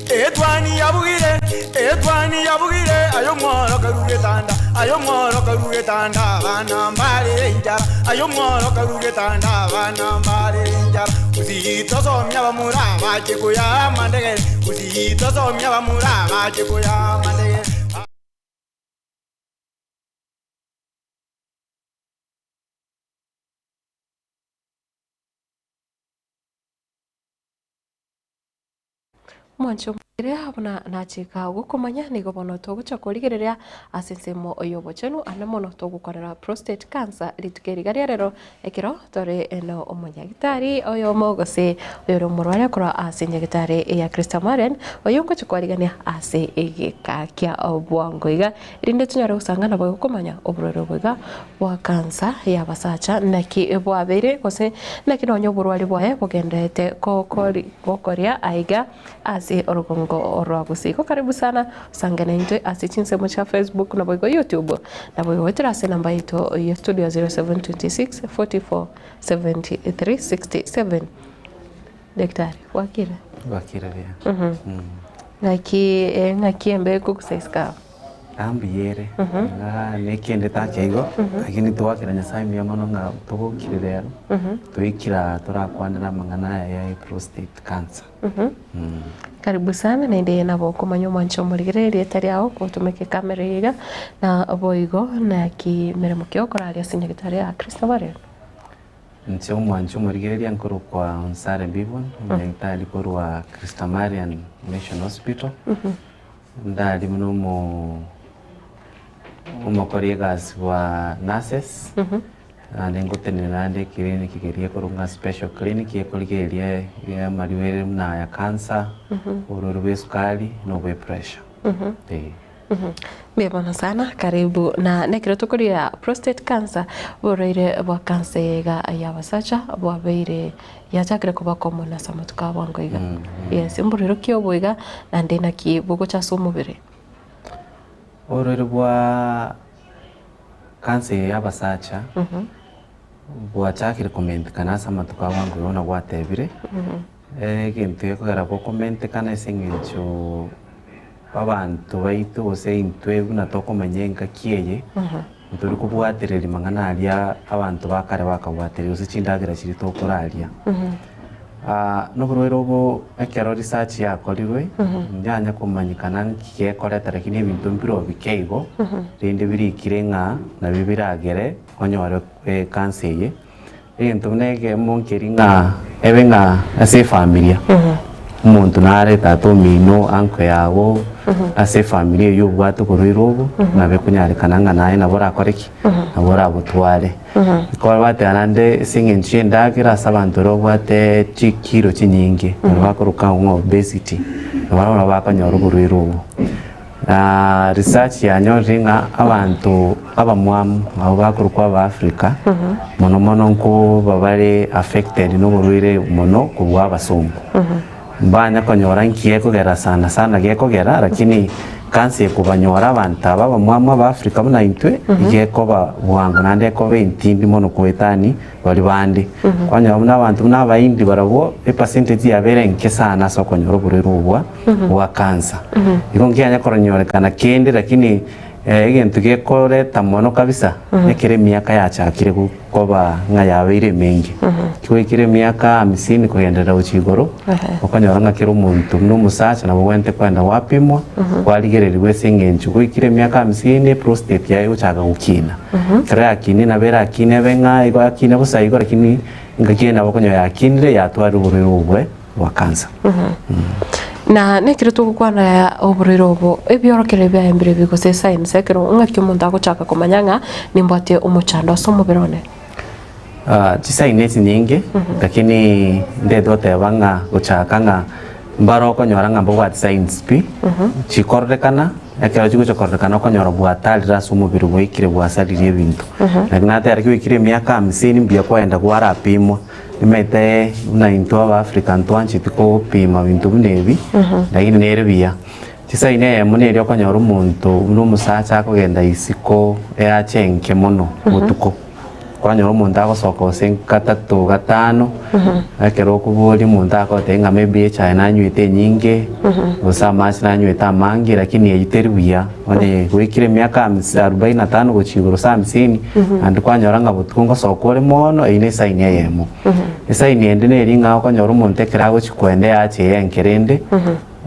Etwani yabugire, etwani yabugire, aye omworo karue getanda, aye omworo karue getanda, abana mbarere enchara, aye omworo karue getanda, abana mbarere enchara. Gusii tosomie abamura bache koyaa amandegere, Gusii tosomie abamura bache koyaa amandegere. Omwancho omokere buna nachika gokomanya nigo bono togocha korigereria ase ensemo y'obochenu ande mono togokorera prostate cancer rituko eri iga ria rero ekero tore no omonyagitari oyomo gose oyore omorwaria korwa ase enyagitari ya Christa Marian oyo ngocha kwarigania ase egeka kia bwango iga erinde tonyare gosanga nabo gokomanya oborwaire obo iga bwa cancer ya abasacha naki bwabeire gose naki nonya oborwari bwaye bogendererete gokori. Gokoria aiga ase orogongo rwa Gusii. Igo karibu sana osange naintwe ase chinsemo chia Facebook naboigo YouTube naboigo goetera ase enamba yaito ya studio 0726 44 73 67. Daktari, bwakire? Bwakire buya. Ng'aki ng'aki embe ekogusa isiko aba? Aa mbuya ere, ng'a nekende take igo, lakini togwakera Nyasaye mbuya mono ng'a togokire rero, toikire aa torakwanere amang'ana aya ya prostate cancer. Karibu sana naende nabo okomanya omwancho omorigere erieta riao gotumeka ekamera eye iga, na boigo naki meremo ki okora aria ase nyagetari ya Kristo bare. Inche omwancho omorigereria nkorokwa Onsare Bibon, omonyagitari korwa Christamarian Mission Hospital. Ndari buna omo omokori egasi bwa nurses, naende ngotenena naende eclinic keria ekorwa ng'a special clinic ekorigereria amarwaire buna aya cancer, oborwaire bwa esukari, na obwa epressure, eh. Mbuya mono sana, karibu na nekero tokoria prostate cancer, oborwaire bwa cancer eye iga ya abasacha bwabeire Yachakire koba common ase amatuko a bwango iga. Yes, mborero ki obo iga naende naki bogocha ase omobere? Oborwaire bwa cancer eye ya abasacha bwachakire komentekana ase amatuko a bwango iga buna gwatebire, egento gekogera bokomentekana ase eng'encho abanto baito gose intwe buna tokomenya engaki eye, ntori kobwatereria mang'ana aria abanto ba kare bakabwatereria gose chindagera chiria tokoraria. Na oborwaire obo ekero research yakorirwe, yanya komanyekana nki gekoreta lakini ebinto mbirobio bike igo, rende birikire ng'a nabio biragere onyore ecancer eye. Egento buna ekemo nkeri ng'a ebe ng'a ase efamilia, omonto nare tata omino, uncle yago, ase efamilia eywo obwate oborwaire obo, nabo ekonyarekana ng'a naye nabo orakore ki? Nabo orabotware. Ekero bateba naende ase eng'encho ya endagera ase abanto baria babwate chikilo chinyinge, baria bakoroka ng'a obesity, nabo nabo bakonyora oborwaire obo. Na research yanyorire ng'a abanto abamwamu abwo bakorokwa aba Africa mono mono nkoba bare affected na oborwaire mono kobua abasongo. Mbanya konyora nki gekogera sana sana gekogera lakini cancer ekobanyora abanto aba abamwamu aba Africa buna intwe iga ekoba bwango naende ekoba entindi mono koetani baria bande. Kwanyora buna abanto buna Abahindi barabwo epercentage yabo ere enke sana ase okonyora oborwaire obwa bwa cancer. Igo nkianya koronyorekana kende lakini egento gekoreta mono kabisa ekero emiaka yachakire koba ng'a yabeire emenge. Kigoikire emiaka hamsini kogenderera gochia igoro, okonyora ng'a kera omonto buna omosacha nabo ogwenerete kogenda gwapimwa, kwarigererigwa ase eng'encho goikire emiaka hamsini eprostate yaye egochaka gokina. Ekero yakinire nabo erakine ebe ng'a igo yakine bosa igo lakini engaki eye nabo okonyora yakinire yatwarire oborwaire obwe bwa cancer. Na nekero togokwana oborwaire obo, ebiorokererio biaye mbirebio gose esigns ekero ng'aki omonto agochaka komanya ng'a nimbwate omochando ase omobere one? Chisign echinyinge lakini ndete goteba ng'a gochaka ng'a mbare okonyora ng'a mbobwati signs pi, chikororekana ekero chigocha kororekana okonyora bwatarire ase omobere bwaikire bwasaririe ebinto. Lakini nateba riria oikire emiaka hamsini mbuya kwaenda kwarapimwa, nimanyete buna intwe aba Africa ntwancheti kopima binto buna ebi, lakini nere buya. Chisign eyemo neria okonyora omonto buna omosacha akogenda isiko eache enke mono botuko. Kwanyora omonto agosoka gose gatato gatano, ekero okoboria omonto agotebia ng'a maybe echae nanywete enyinge, gose amache nanywete amange lakini eyio teri buya. Onye goikire emiaka hamsi arubaini na tano gochia igoro gose hamsini, naende kwanyora ng'a botuko ngosoka ore mono, eyio ne esaini eyemo. Esaini ende neri ng'a okonyora omonto ekero agochia koenda eache eye enkere ende,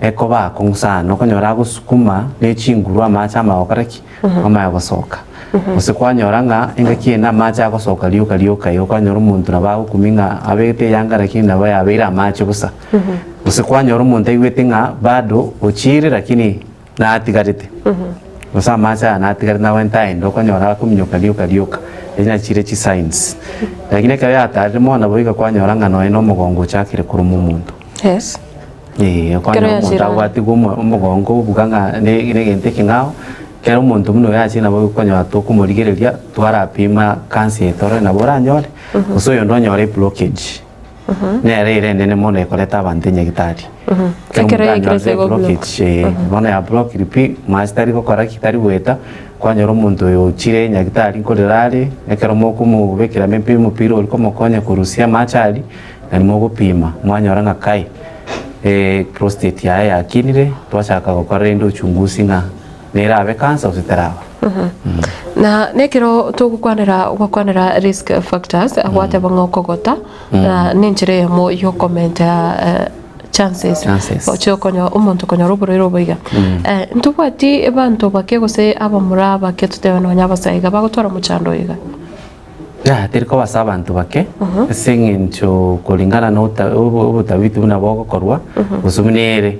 ekoba akong'u sana, okonyora agosukuma ne chinguru amache amaya gokora ki? Amaya gosoka. Gose kwanyora ng'a engaki eye namache agosoka rioka rioka igo kwanyora omonto nabo agokumia ng'a abegete eyanga lakini nabo yabeire amache bosa. Gose kwanyora omonto aigwete ng'a bado ochiire lakini natigarete, gose amache aya natigarete nabwenerete aende okonyora akominyoka rioka rioka, echi nachi chire chisigns. Lakini ekero yatarire mono nabo iga kwanyora ng'a nonye na omogongo ochakire koroma omonto. Yes. Ee, Ekero okonyora omonto yachire abwatigwe omo omogongo obuga ng'a ne negento ekeng'ao, kera omonto buna oyo achire nabo okonyora tokomorigereria, twarapima cancer eye torore nabo oranyore, gose oyonde onyore eblockage. Nere ere enene mono ekoreta abanto enyagitari. Ekero Ekero omonto yaikire anyorire ase igo block. eblockage ee, bono ya blockire pi, mache tari gokora ki, tari goeta, kwanyora omonto oyo ochire nyagitari nkorera are, ekero mokomobekera maybe omopira oria komokonya korusia amache aria, Naende mogopima, mwanyora ng'a kai prostate yaye yakinire, twachaka gokora rende uchunguzi ng'a nerabe cancer gose teraba. Na nekero togokwanera gokwanera risk factors gwateba ng'a okogota na nenchera eyemo yokomenta chances Chances. chiokonyo omonto konyora oborwaire obo iga. Ntobwati abanto bake gose abamura bake totebe nonya abasae iga bagotwara omochando oyo iga. Yaya teri koba ase abanto bake, ase eng'encho kulingana na ota obo obotabiti buna bogokorwa, gose buna ere,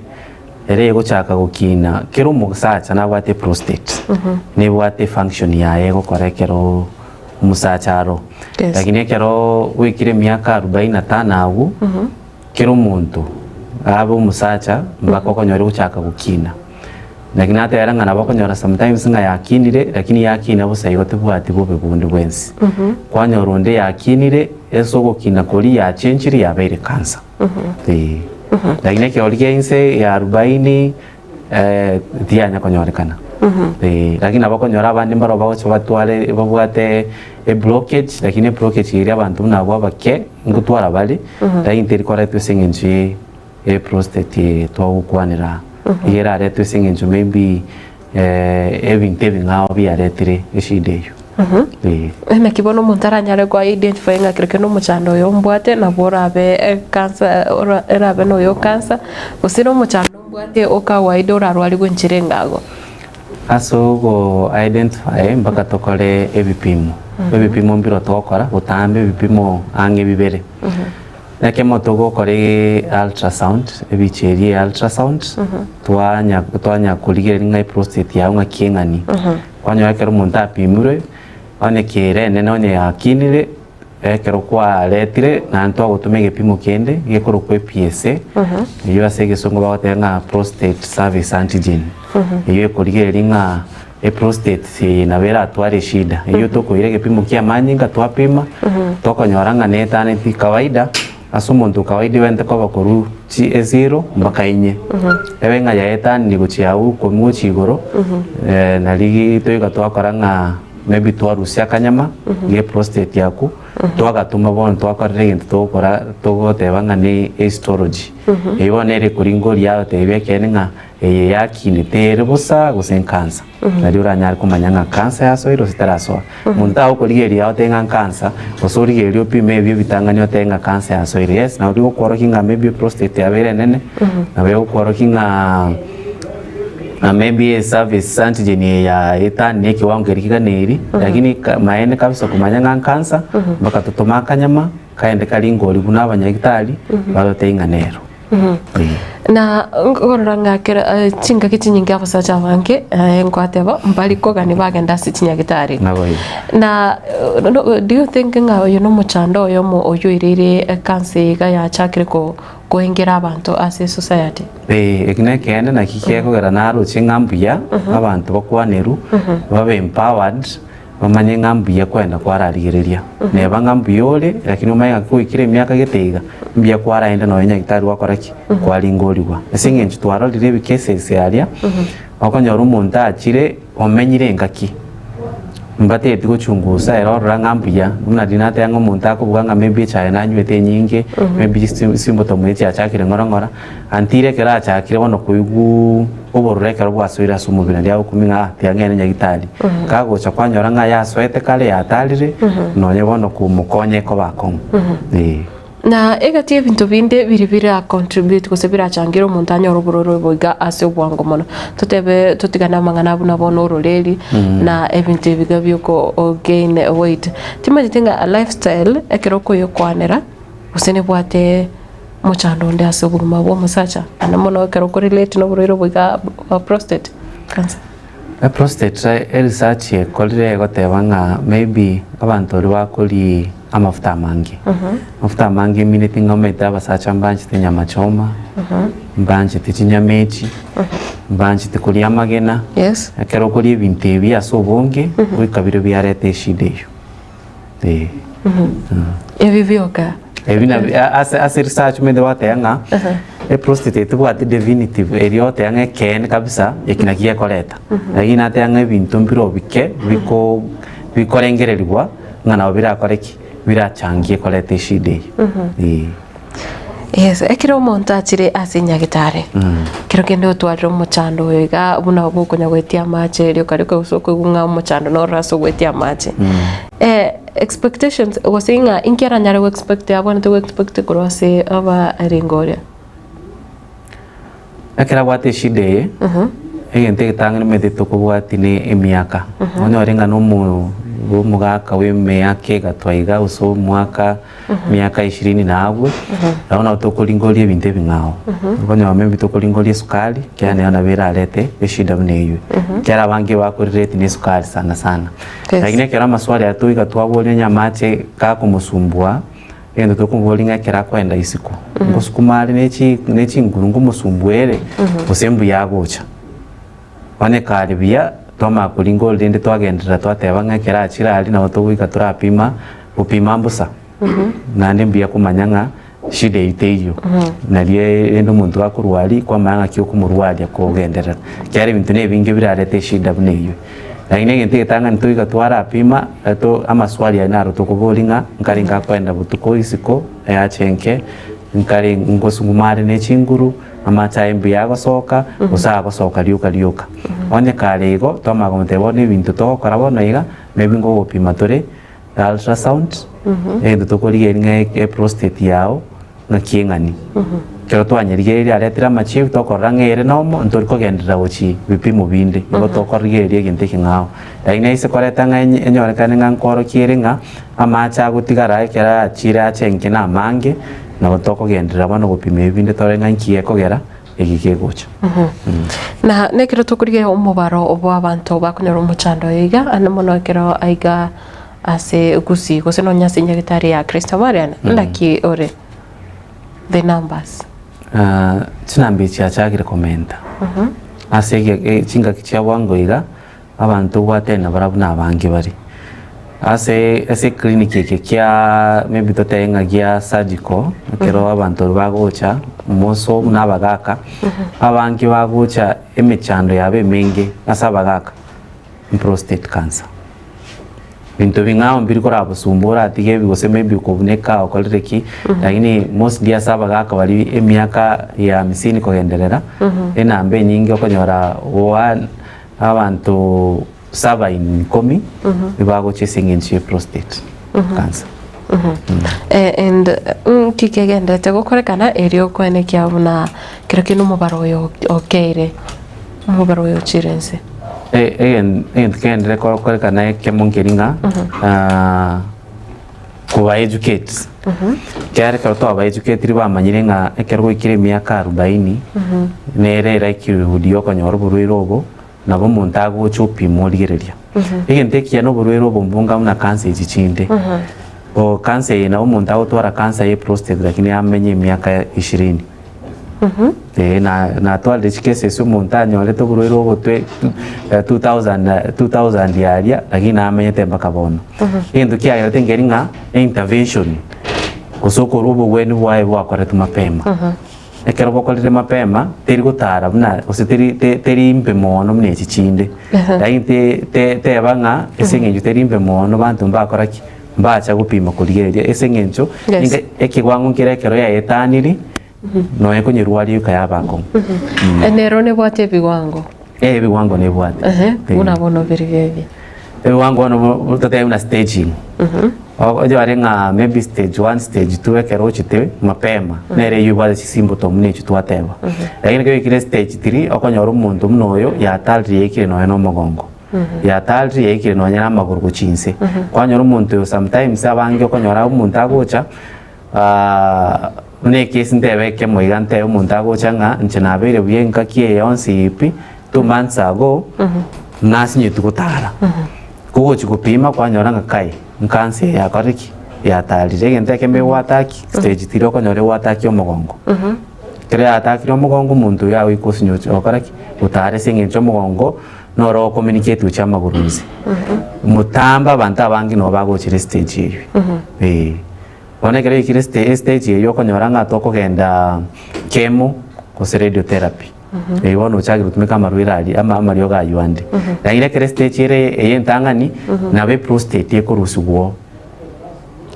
ere egochaka gokina kera omosacha nabwate eprostate, nebwate efunction yaye egokora ekero omosacha aro. Yes. Lakini ekero goikire emiaka arubaini na tano abwo, kera omonto abe omosacha mpaka okonyora ogochaka gokina. Lakini natebera ng'a nabo okonyora sometimes ng'a yakinire lakini yakina bosa igo tebwati bobe bonde bwensi. Kwanyora onde yakinire ase ogokina koria yachenchire yabeire cancer. Eeh. Lakini ekeori kia inse ya arubaini tiyanya konyorekana. Eeh, lakini nabo okonyora abande mbaro bagocha batware babwate eblockage lakini eblockage eria abanto buna abwo abake ngotwara bare, lakini teri koretwa ase eng'encho ye eprostate eye twagokwanera aa, iga eraretwe ase eng'encho maybe ebinto ebing'ao biaretire eshida eyio. Eeh. Naki bono omonto aranyare ko identify ng'a kerokio na omochando oyo ombwate nabo orabe ecancer ora erabe na oyo cancer, gose na omochando ombwate o kawaida orarwarigwe enchera engago. Ase ogo identify mpaka tokore ebipimo, ebipimo mbiro togokora botambe ebipimo ang'e bibere. Ekemo togokora ultrasound, ebicha eria ya ultrasound, twanya twanya korigereria ng'a eprostate yago ng'aki eng'ani. Kwanyora ekero omonto apimirwe, onye kere enene onye yakinire, ekero kwaretire naende twagotoma egepimo kende gekorokwa ePSA, eywo ase egesongo bagoteba ng'a prostate service antigen. Eywo ekorigereria ng'a Eprostate eye nabo eratware eshida eyio tokoira egepimo kia amanyinga twapima tokonyora ng'a neetaneti kawaida ase omonto o kawaida ebwenerete koba korwa chi ezero mpaka inye ebe ng'a yaetanire gochia agwo ikomi gochia igoro nari toika twakora ng'a maybe twarusia akanyama ga eprostate akwo twagatoma bono twakorera egento togokora togoteba ng'a ne histology eywo bono nere ekoringoria agotebia ekeene ng'a Eye yakinete ere bosa gose nkansa, nario oranyare komanya ng'a kansa yasoire gose terasoa. Monto tagokorigereria otebe ng'a nkansa, gose origererie opime ebio ebitang'ani otebe ng'a kansa yasoire. Yes, nabo bigokworokia ng'a maybe eprostate yabeire enene, nabo egokworokia ng'a ng'a maybe eservice antigen eye yaetanire ekiwango keria kiganeiri, lakini ka maene kabisa komanya ng'a nkansa, mpaka totome akanyama, kaende karingori buna abanyagitari, bagotebia ng'a nero. Na nkorora ng'a kera chingaki chinyinge abasacha abange nkwateba mbari kogania bagenda ase chinyagitari. Naboigo. Na do you think ng'a oyo na omochando oyomo oywo oireire ekansa eye iga yachakire ko koengera abanto ase esociety? Ee, eki nekeene naki gekogera naroche ng'a mbuya abanto bakwanerwe, babe empowered. Bamanye ng'a mbuya kwenda kwararigereria. Neba ng'a mbuya ore, lakini omanye ng'a goikire emiaka gete iga, mbuya kwaraende nonya nyagitari gwakora ki? Kwaringorigwa. Ase eng'encho twarorire ebicases aria, okonyora omonto achire omenyire engaki. Mbateti gochungusa ere orora ng'a mbuya, buna riria nateba ng'a omonto akobuga ng'a maybe echae nanywete enyinge, maybe chisimbotomu echi chiachakire ng'ora ng'ora, until ekero achakire bono koigwuu obororo ekero bwasoire ase omobere naende agokumia ng'a ah tiga ng'ende nyagitari. Kagocha kwanyora ng'a yasoete kare yatarire, nonye bono komokonya ekoba akong'u, eh. Na egati y'ebinto binde biria bira contribute gose birachangere omonto anyore obororo obo iga ase obwango mono. Totebe totigane amang'ana buna bono ororeri na ebinto ebi iga bioko gain weight. Timanyeti ng'a lifestyle ekero okoyekwanera gose nebwate mochando onde ase obogima bwa omosacha naende mono ekero oko relate na oborwaire obo iga bwa prostate cancer. Eprostate eresearch ekorire egoteba ng'a maybe abanto baria bakoria amafuta amange, amafuta amange emineti ng'a omanyete abasacha mbanchete nyama choma, mbanchete chinyama echi, mbanchete koria amagena, Yes. ekero okoria ebinto ebi ase obonge, goika biria biareta eshida eywo, eh. Ebi bioka. Ebi nabi ase ase research omanyete bagoteba ng'a eprostate tebwati definitive eria ogoteba ng'a ekeene kabisa eki naki gekoreta. Lakini nateba ng'a ebinto mbire obike biko bikorengereriwa ng'a nabo birakore ki? Birachangie koreta eshida eyio eh. Yes, ekero omonto achire ase nyagetari, kero kende otwarire omochando oyo iga buna okonya goetia amache rioka rioka gose okoigwa ng'a omochando noro ase ogoetia amache. Expectations gose ng'a inki aranyare go expect abwenerete go expect korwa ase abaringo oria? Ekero abwate eshida eye, egento egetang'ani omanyete tokobwati ne emiaka. Onyore ng'a na omo omogaka bwa emiaka egatwa iga gose omwaka emiaka ishirini na abwo, nabo nabo tokoringoria ebinto ebing'ao. Okonyora maybe tokoringoria esukari, ekiagera nero nabo erarete eshida buna eywo. Ekiagera abange bakorelate na esukari sana sana. Yes. Lakini ekero amaswali aya toika twaboria onye amache gakomosumbua. Egento tokomoboria ng'a ekero akoenda isiko, ngosukuma are ne chi ne chinguru ngomosumbua ere, gose mbuya agocha. Onye kare buya, twamanya koringa ore rende twagenderera twateba ng'a ekero achire aria nabo togoika torapima, gopima mbosa, naende mbuya komanya ng'a shida eyio teiyo. Nario rende omonto gakorwaria, kwamanya ng'aki okomorwaria kogenderera. Ekiagera ebinto na ebinge birarete eshida buna eyio. Lakini egento egetang'ani toika twarapima, to amaswali aye naro tokoboria ng'a nkare nkakoenda botuko isiko eache enke, nkare ngosuguma are ne chinguru, amache aye mbuya agosoka, gose agosoka rioka rioka. Onye kare igo, twamanya komotebia bono ebinto togokora bono iga, maybe ngogopima tore ultrasound, egento tokorigereria ng'a eprostate yago. Ng'aki eng'ani? Ekero twanyerigereria aretire amachibu tokorora ng'a ere nomo ntori kogenderera gochia bipimo binde, igo tokorigereria egento ekeng'ao. Lakini aise koreta ng'a enye enyorekane ng'a nkoorokia ere ng'a amache agotigara ekero achire ache enke na amange, nabo tokogenderera bono gopima ebi binde torore ng'a nki gekogera eki kegocha. Na nekero tokorigereria omobaro bwa abanto bakonyora omochando oyo iga, ande mono ekero aiga Ase Gusii gose nonya ase nyagetari ya Christ Marian ndaki ore the numbers. Ah, chinamba echi chiachakire komenta ase ege- e- chingaki chia bwango iga abanto obwate nabarabwo na abange bare ase ase eclinic eke kia maybe totebe ng'a gia surgical ekero abanto baria bagocha moso buna abagaka abange bagocha emechando yabo emenge ase abagaka prostate cancer. Binto bing'ao mbiri korabosumba oratige ebi gose maybe okobuneka okorire ki, lakini mostly ase abagaka baria emiaka ya hamsini kogenderera, enamba enyinge okonyora one abanto saba in ikomi nibagochia ase eng'encho ya prostate cancer. And nki kegenderete gokorekana erio koenekia buna kero kende omobaro oyo okeire, omobaro oyo ochire inse? Egento kegenderere gokorekana ekemo nkeri ng'a koba educate, ekiagera ekero twaba educatiri bamanyire ng'a ekero gwaikire emiaka arubaini, nere elikelihood ya okonyora oborwaire obo, nabo omonto agocha opimwa origereria. Egento ekiya na oborwaire obo mbonga buna cancer echi chinde, o cancer eye nabo omonto agotwara cancer ya eprostate lakini amenye emiaka ishirini. Ee, na natwarire chikesesi omonto anyorete oborwaire obotwe 2000 2000 aria, lakini namenyete mpaka bono. Egento kiagerete nkeri ng'a intervention, gose okorwa obogweni bwaye bwakoretwe mapema. Ekero bokorire mapema, teri gotara buna gose teri te teri imbe mono buna echi chinde. Lakini te te teba ng'a ase eng'encho teri imbe mono banto mbakora ki? Mbacha gopima korigereria ase eng'encho Yes. ninga ekewango nkere ekero yaetaniri, nonya konyerwaria goika yaba akong'u. Nero nebwate ebiwango. Eh, ebiwango nebwate. Ehe, Eh. buna bono birigia ebi. Ebiwango bono bo- totebe buna staging. Onyore ng'a maybe stage one, stage two ekero ochete mapema, nere eywo ebwate chisimbuto buna echio twateba. Lakini ekero oikire stage three, okonyora omonto buna oyo yatarire yaikire nonya na omogongo, yatarire yaikire nonya na amagoro gochia inse. Kwanyora omonto oyo sometimes abange okonyora omonto agocha buna ekesi ntebe ekemo iga ntebe omonto agocha ng'a inche nabeire buya engaki eye yonsi pi, two months ago, nasinyetwe gotara. Kogochia gopima kwanyora ng'a kai, nkansa eye yakorire ki? Yatarire. Egento ekemo egwataki, stage three okonyora egwataki omogongo. Ekero yatakire omogongo omonto oyio agoika osinye ochi gokora ki? Gotara ase eng'encho omogongo noro okominiketi gochia amagoro inse. Motambe abanto abange nabo bagochera estage eyio, eh. Bono ekero yaikire este estage eyio okonyora ng'a tokogenda chemo gose radiotherapy. Eyio bono ochakire gotumeka amarwaire aria ama amariogo aywo ande. Lakini ekero estage ere eye entang'ani, nabo eprostate ekorusigwa oo.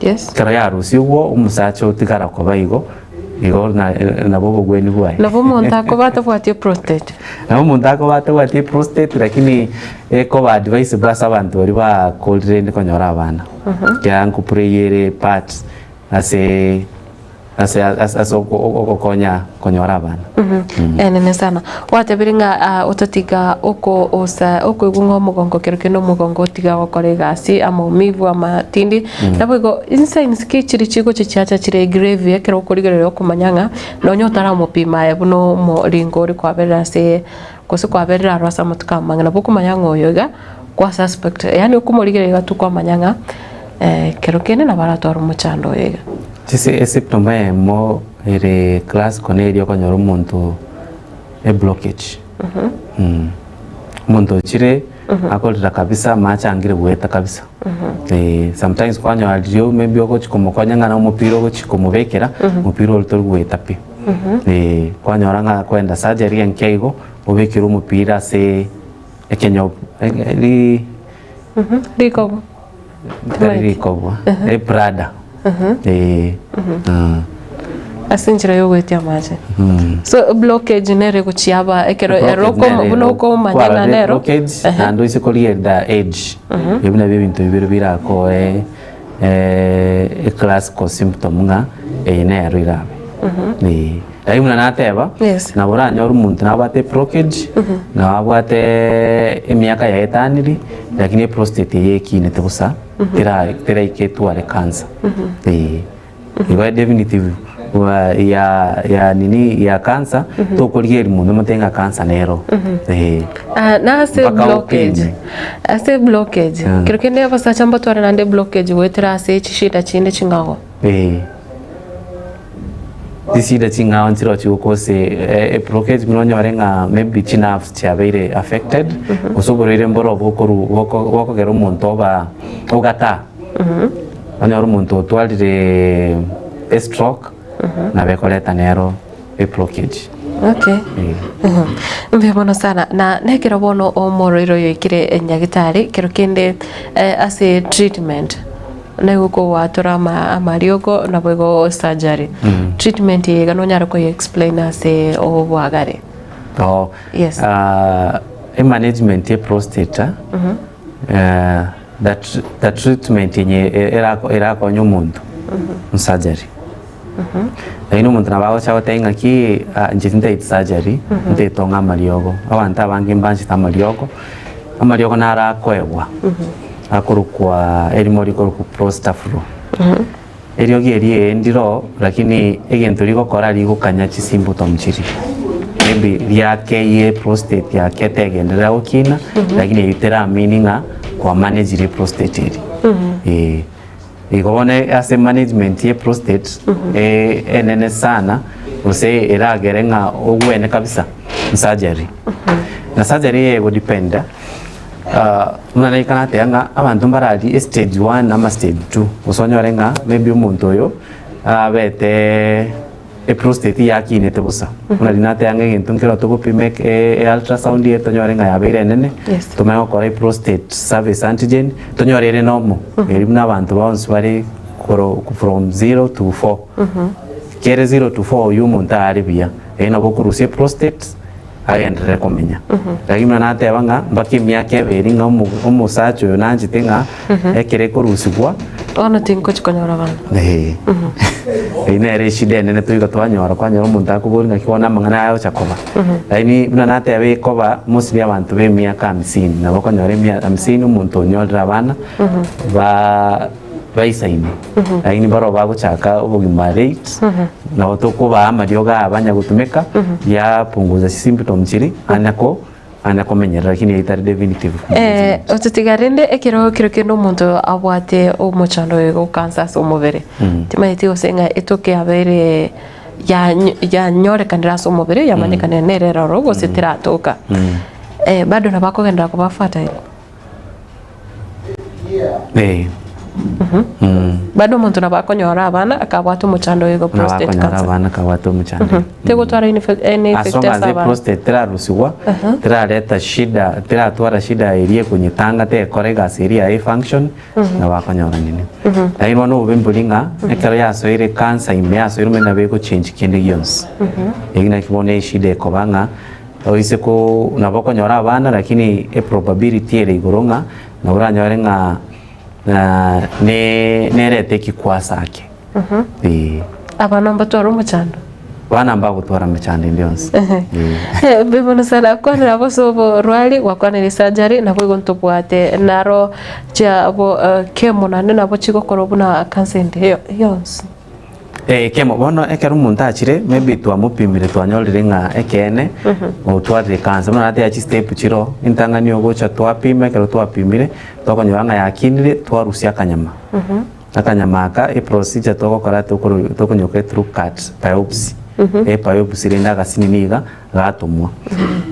Yes. Ekero yarusigwa omosacha otigara koba igo, igo na nabo obogweni bwaye. Nabo omonto akoba atabwati eprostate. Nabo omonto akoba atabwati eprostate lakini ekoba advisable ase abanto baria bakorire rende konyora abana. Ekiagera nkoplay ere part ase ase ase ase ogokonya konyora abana. Enene sana. Gwatebire ng'a ah, ototiga oko osa okoigwa ng'a omogongo kero kende omogongo otiga gokora egasi, amaumivu, amatindi. Naboigo insigns ki chiri chigocha chiacha chire grave ekero okorigereria okomanya ng'a nonye otaramopima aye buna omoringo ore kwaberera ase gose kwaberera aro ase amatuko amange nabo okomanya ng'a oyo iga kwa suspect yaani okomorigereria iga tu kwamanya ng'a kero kende nabo aratware omochando oyo iga. Chise esymptom eyemo ere classical neri okonyora omonto eblockage omonto ochire akorera kabisa amache angire goeta kabisa sometimes kwanyora riria maybe ogochi komokonya ng'a na omopira ogochi komobekera omopira oria tori goeta pi kwanyora ng'a akoenda surgery enke igo obekerwe omopira ase ekenyobu ri Rikobo. Tari rikobwa, eprada. Eh. Ase enchera yogoetia amache. So blockage nere gochiaba ekero ero Blockage nere buna okomanya ng'a kwarorire nero. blockage naende oise korigerera age ebi nabio ebinto bibere birakoe eclassical symptom ng'a eye nero irabe. Eh. Lakini buna nateba, Yes. nabo oranyore omonto nabwate eblockage, nabo abwate emiaka yaetaniri, lakini eprostate eye ekinete bosa, tera teraika etware cancer. Eh, igo definitive wa ya ya nini ya cancer, tokorigereria monto omotebie ng'a cancer nero. Eh. Ah, na ase Mpaka blockage opime. ase blockage Mm. kero kende abasacha mbatware naende blockage goetera ase chishida chinde ching'ao. Eh. Chisida ching'ao nchiroo chigokose eblockage buna onyore ng'a maybe chinerves chiabeire affected, gose oborwaire mboro bokoru boko bokogera omonto oba ogataa. Onyore omonto otwarire estroke, nabo ekoreta nero eblockage. Okay. Mbuya mono sana na nekero bono omorwaire oyo oikire nyagetari kero kende ase treatment. Nigo kogwatora ama amariogo naboigo surgery. Treatment eye iga nonyare koye explain ase obwagare. Oh, Yes. ah, emanagement ye prostate eh, the tr- the treatment enye e- erako- erakonye omonto surgery Lakini omonto nabo agocha agotebia ng'aki ah, inche tintageti surgery ntagete ong'e amariogo. Abanto abange mbanchete amariogo, amariogo naro akoegwa akorokwa erimo rikorokwa prostaflu. Eriogi erio ee ndiro lakini egento rigokora rigokanya chisymptom chiria maybe riakeyie prostate yake tegenderera gokina lakini eyio teramini ng'a kwamanagire prostate eria eh. Igo bono ase management ye prostate enene sana gose eragere ng'a ogwene kabisa surgery. Na surgery eye ego depend buna naika nateba ng'a abanto mbararie stage one ama stage two gose onyore ng'a maybe omonto oyo abete. eprostate yakinete bosa. Buna riria nateba ng'a egento nkero togopima eke e ultrasound eye tonyore ng'a yabeire enene, Yes. tomanye gokora eprostate service antigen, tonyore ere normal, eri buna abanto bonsi bare koro from zero to four. Kere zero to four oywo omonto are buya, erio nabo okorusia eprostate agenderere komenya. Lakini buna nateba ng'a mpaka emiaka ebere ng'a omo omosacha oyo nanchete ng'a ekero ekorusigwa. Bono tingochi konyora abana. Ee. Eyio nere eshida enene toika twanyora, kwanyora omonto akoboria ng'aki bono amang'ana aya agocha koba. Lakini buna nateba ekoba mostly abanto ba emiaka hamsini, nabo okonyora emia hamsini omonto onyorire abana ba baisaine, lakini barobwo bagochaka obogima late, nabo tokobaa amariogo aya banya gotumeka, yapunguza chisymptom chiria, anya ko anya komenyerera lakini eyio etari definitive Eh, ototiga rende ekero kero kende omonto abwate omochando oyo gokansa ase omobere timanyeti gose ng'a etoke yabeire yanyo yanyorekanire ase omobere yamanyekanire nere eroro gose teratoka eh, bado nabo akogenderera koba fertile. Eh. Bado omonto nabo akonyora abana akabwata omochando oyo igo Nabo prostate akonyora cancer. abana akabwata omochando. Tegotwara any effect any As effect long ase as abana. eprostate terarusigwa, terareta shida, teratwara shida eria ekonyetanga tekora egasi eria yaye efunction, nabo akonyora nini. Lakini bono obobe mbori ng'a ekero yasoire cancer ime yasoire omanyete nabo egochange kende gionsi. Eki naki bono eshida ekoba ng'a Oise ko nabo okonyora abana lakini eprobability ere igoro ng'a nabo oranyore ng'a ne nerete ekikwasa ake. Eeh. Abana mbatware omochando? Abana mbagotwara emechando ende yonsi. Eeh. Mbuya mono sana kwanera gose oborwari gwakwanire esurgery nabo igo ntobwate naro chiabo chemo naende nabo chigokorwa buna cancer ende yonsi. Ekemo, bono ekero omonto achire, maybe twamopimire twanyorire ng'a ekeene otwarire cancer, buna nateba chistep chiroo, entang'ani ogocha twapima, ekero twapimire, twakonyora ng'a yakinire, twarusia akanyama. Akanyama aka, eprocedure togokora tokoro tokonyoka through cut, biopsy, ebiopsy rende agasinini iga, gatomwa.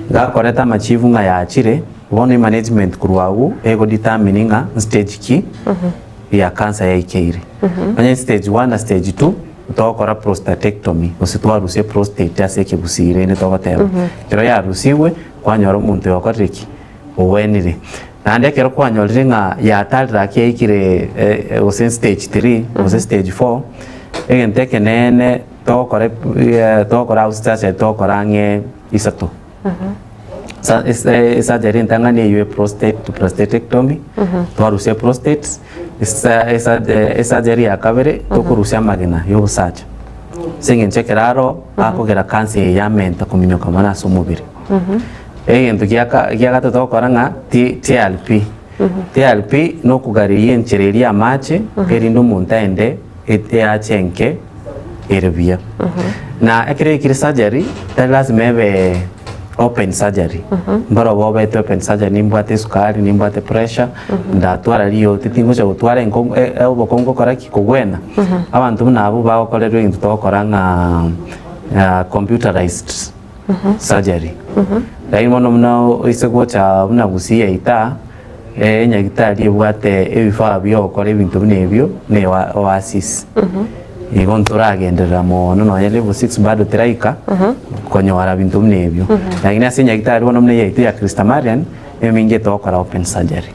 Gakoreta amachibu ng'a yachire, bono emanagement korwa abwo, egodetermine ng'a nstage ki. ya cancer yaikeire. Onye stage 1 na stage 2 togokora prostatectomy gose twarusia prostate ase ekegusii rende togoteba. Ekero yarusigwe kwanyora omonto oyo okorire ki? Ogwenire. Naende ekero kwanyorire ng'a yatarire ake yaikire gose stage 3 gose stage 4, egento ekeneene togokora togokora house surgery togokora ang'e isato. Esurgery entang'ani eyio e prostate prostatectomy, twarusia eprostate, esurgery ya kabere tokorusia amagena ya obosacha, ase eng'encho ekero aro akogera cancer eye yamenta kominyoka mono ase omobere. Egento gia ka gia gatato togokora ng'a T TRP, TRP na okogariria enchera eria ya amache erinde omonto aende eache enke ere buya. Na ekero yaikire surgery, tari lazima ebe open surgery. Mbarobwo obete open surgery, nimbwate esukari, nimbwate pressure, ndatwara riote, tingocha gotwara enko obokongu gokora ki? Kogwena. Abanto buna abwo bagokorerwa egento togokora ng'a computerized surgery. Lakini bono buna oise gocha buna Gusii yaito aa, Enyagitari ebwate ebifaa bi'ogokora ebinto buna ebio ne Oasis. Igo ntoragenderera mono nonya level 6 bado teraika konyora binto buna ebio. Lakini ase enyagitari bono buna eyaito ya Christa Marian eminge togokora open surgery.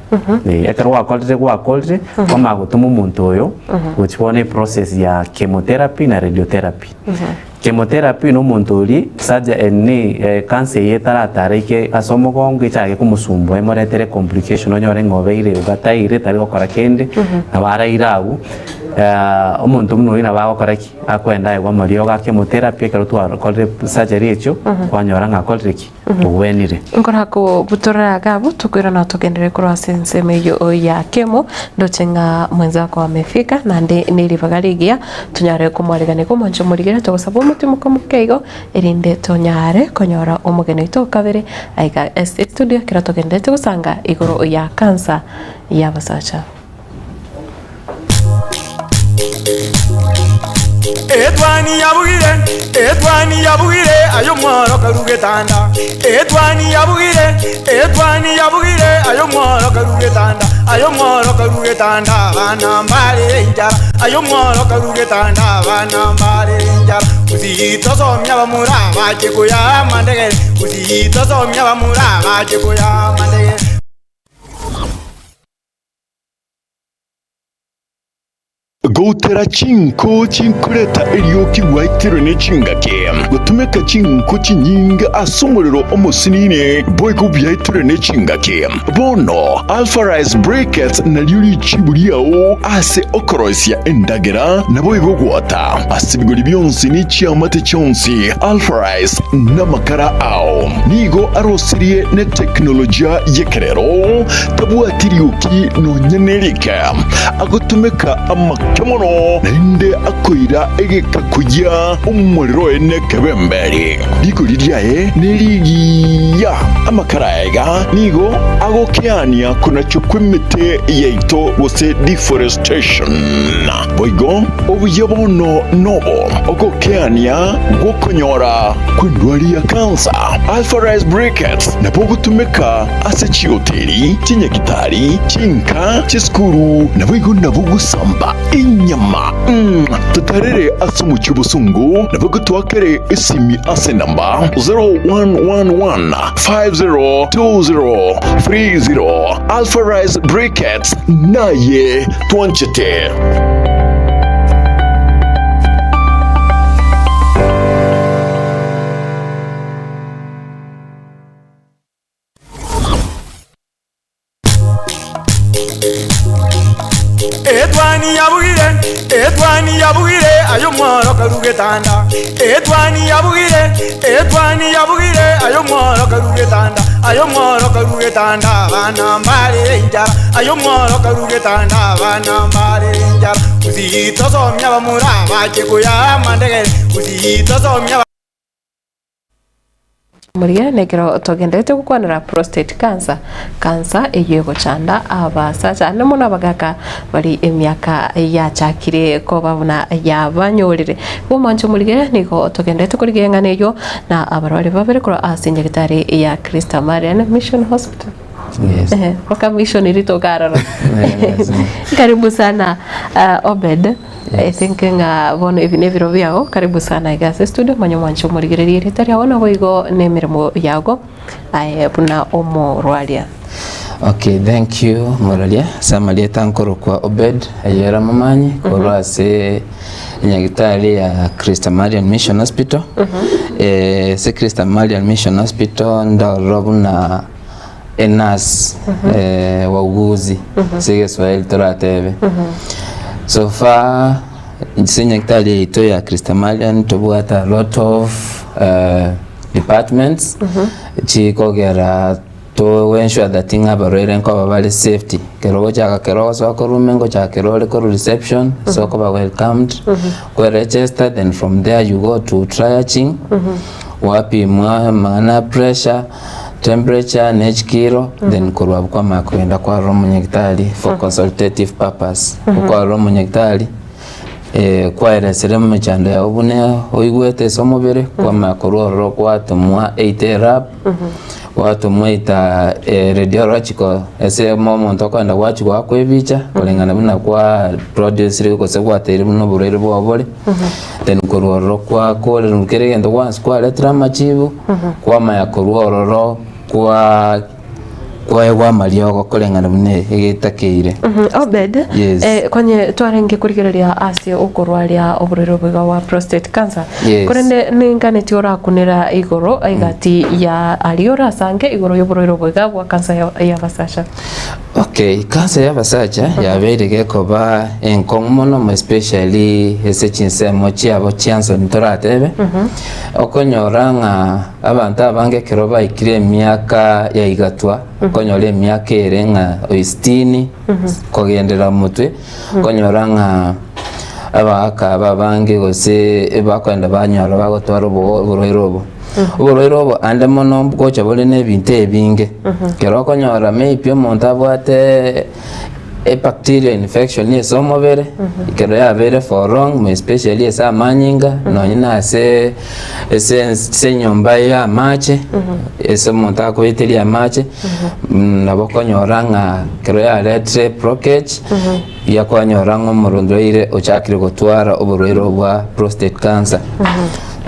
Ekero gwakorire gwakorire kwamanya gotoma omonto oyo gochia bono eprocess ya chemotherapy na radiotherapy. Chemotherapy nomonto oria surgery nini cancer eye etaratara ike ase omogongo echake komosumbua emoretere complication onyore ng'a obeire ogataire tari gokora kende nabo araire abwo omonto buna oyio nabo agokora ki? Akoenda aegwe amariogo a chemotherapy ekero twakorire surgery echio kwanyora ng'a akorire ki? Ogwenire. Nkorakobutorera iga abwo, tokoirana togenderere korwa ase ensemo eyio ya kemo, ndoche ng'a mwenzako amefika, naende neribaga rigiya tonyare komwaregania komonche omorigere, togosaba omotimoka omoke igo, erinde tonyare konyora omogeni oito o kabere aiga ase estudio ekero togendererete gosanga igoro ya cancer y'abasacha. Etwani yabugire, etwani yabugire, aye omworo karue getanda. Etwani yabugire, etwani yabugire, aye omworo karue getanda. Aye omworo karue getanda, abana mbare enchara. Aye omworo karue getanda, abana mbare enchara. Gusii tosomia abamura bache koya amandegere, Gusii tosomia abamura bache koya amandegere. Goutera chinko chinkoreta erioki gwaitirwe ne chingaki, gotumeka chinko chinyinge ase omorero omosinini, boigo biaitirwe ne chingaki. Bono Alpha Rice Briquettes nario richibu riao ase okoroisia endagera, naboigo gwota ase ebigori bionsi ne chiamate chionsi. Alpha Rice namakara ao nigo arosirie ne teknolojia y'ekerero, tabwati rioki nonya nerike. Agotumeka amake mono, naende akoira egeka koyia omorero oye nekebemberi. Rigori riaye nerigiya. Amakara aya iga nigo agokeania konachwa kw'emete yaito gose deforestation. Boigo obuya bono nobo ogokeania gw'okonyora kw'endwari ya kansa. Alpha Rice Briquettes nabo ogotumeka ase chihoteli, chinyagitari, chinka, chisukuru, naboigo nabo gosamba enyama. Totarere ase omochie obosongo, naboigo toakere esimi ase enamba 0111 502030. Alpha Rice Briquettes, naye twanchete. Etwani yabugire, etwani yabugire, aye omworo karue getanda. Etwani yabugire, etwani yabugire, aye omworo karue getanda. Aye omworo karue getanda, abana mbare enchara. Aye omworo karue getanda, abana mbare enchara. Gusii tosomia abamura bache koya amandegere, Gusii tosomia. Morigia nekero togenderete gokwanera prostate cancer, cancer eyio egochanda abasacha ande mono abagaka bari emiaka yachakire koba buna yabanyorire. Igo omwancho omorige nigo togenderete korigia eng'ana eyio na abarwari babere korwa ase nyagetari ya Christa Marian Mission Hospital. Yes. Ehe, mpaka mission ritoka aroro. Yes. Karibu sana uh, Obed. I think ng'a bono ebi nebiro biago. Karibu sana iga ase studio manya omwanche omorigererie erieta riago naboigo na emeremo yago aye buna omorwaria. Okay, thank you Moraria. Ase amarieta nkorokwa Obed Ayera Momanyi korwa ase enyagitari ya Christa Marian Mission Hospital. Eh, ase Christa Marian Mission Hospital ndororo buna enurse eh, wauguzi ase egeswahili toratebe. So far ase enyagitari yaito ya Christa Marian tobwate a lot of eh, departments chikogera To ensure that ng'a abarwaire nkoba bare safety, ekero ogochaka kero ogosoa korwa ime ngochaka kero ore korwa reception ase okoba welcomed, kwe register then from there you go to triaging, gwapimwa amang'ana a pressure, temperature na echikiro then korwa abwo kwamanya kogenda kwarora omonyagitari for consultative purpose. Okwarora omonyagitari kwaeresire emechando yago buna oigwete ase omobere, kwamanya korwa ororo gwatomwa either elab. Gwatomoita radiological ase omonto okoenda gwachia goakwa ebicha koreng'ana buna kwa producire gose gwateire buna oborwaire bwao bore, then korwa ororo kwakorerwa kera egento gwansi kwaretire amachibu, kwamanya korwa ororo kwa kwaegwa amariogo koreng'ana buna egetakeire. Obed, Yes. eh, konye twarenge korigereria ase okorwaria oborwaire obo iga bwa prostate cancer Yes. korende ninganeti orakunera igoro egati ya aria orasange igoro y'oborwaire obo iga bwa cancer ya- y'abasacha. Okay, cancer y'abasacha yabeire gekoba enkong'u mono mo especially ase chinsemo chiabo chiansoni toratebe, okonyora ng'a abanto abange ekero baikire emiaka ya igatwa, okonyora emiaka ere ng'a o sitini kogenderera motwe, okonyora ng'a abagaka aba abange gose ebakogenda banyora bagotwara obo oborwaire obo. Oborwaire obo ande mono ngocha bore na ebinto ebinge, ekero okonyora maybe omonto abwate. Ebacterial infection ase omobere, ekero yabeire for long, more especially ase amanyinga, nonye na ase ase ase enyomba ya amache, ase omonto akoeteria amache, nabo okonyora ng'a ekero yaretire blockage, buya kwanyora ng'a omorwaire ochakire gotwara oborwaire obwo bwa prostate cancer.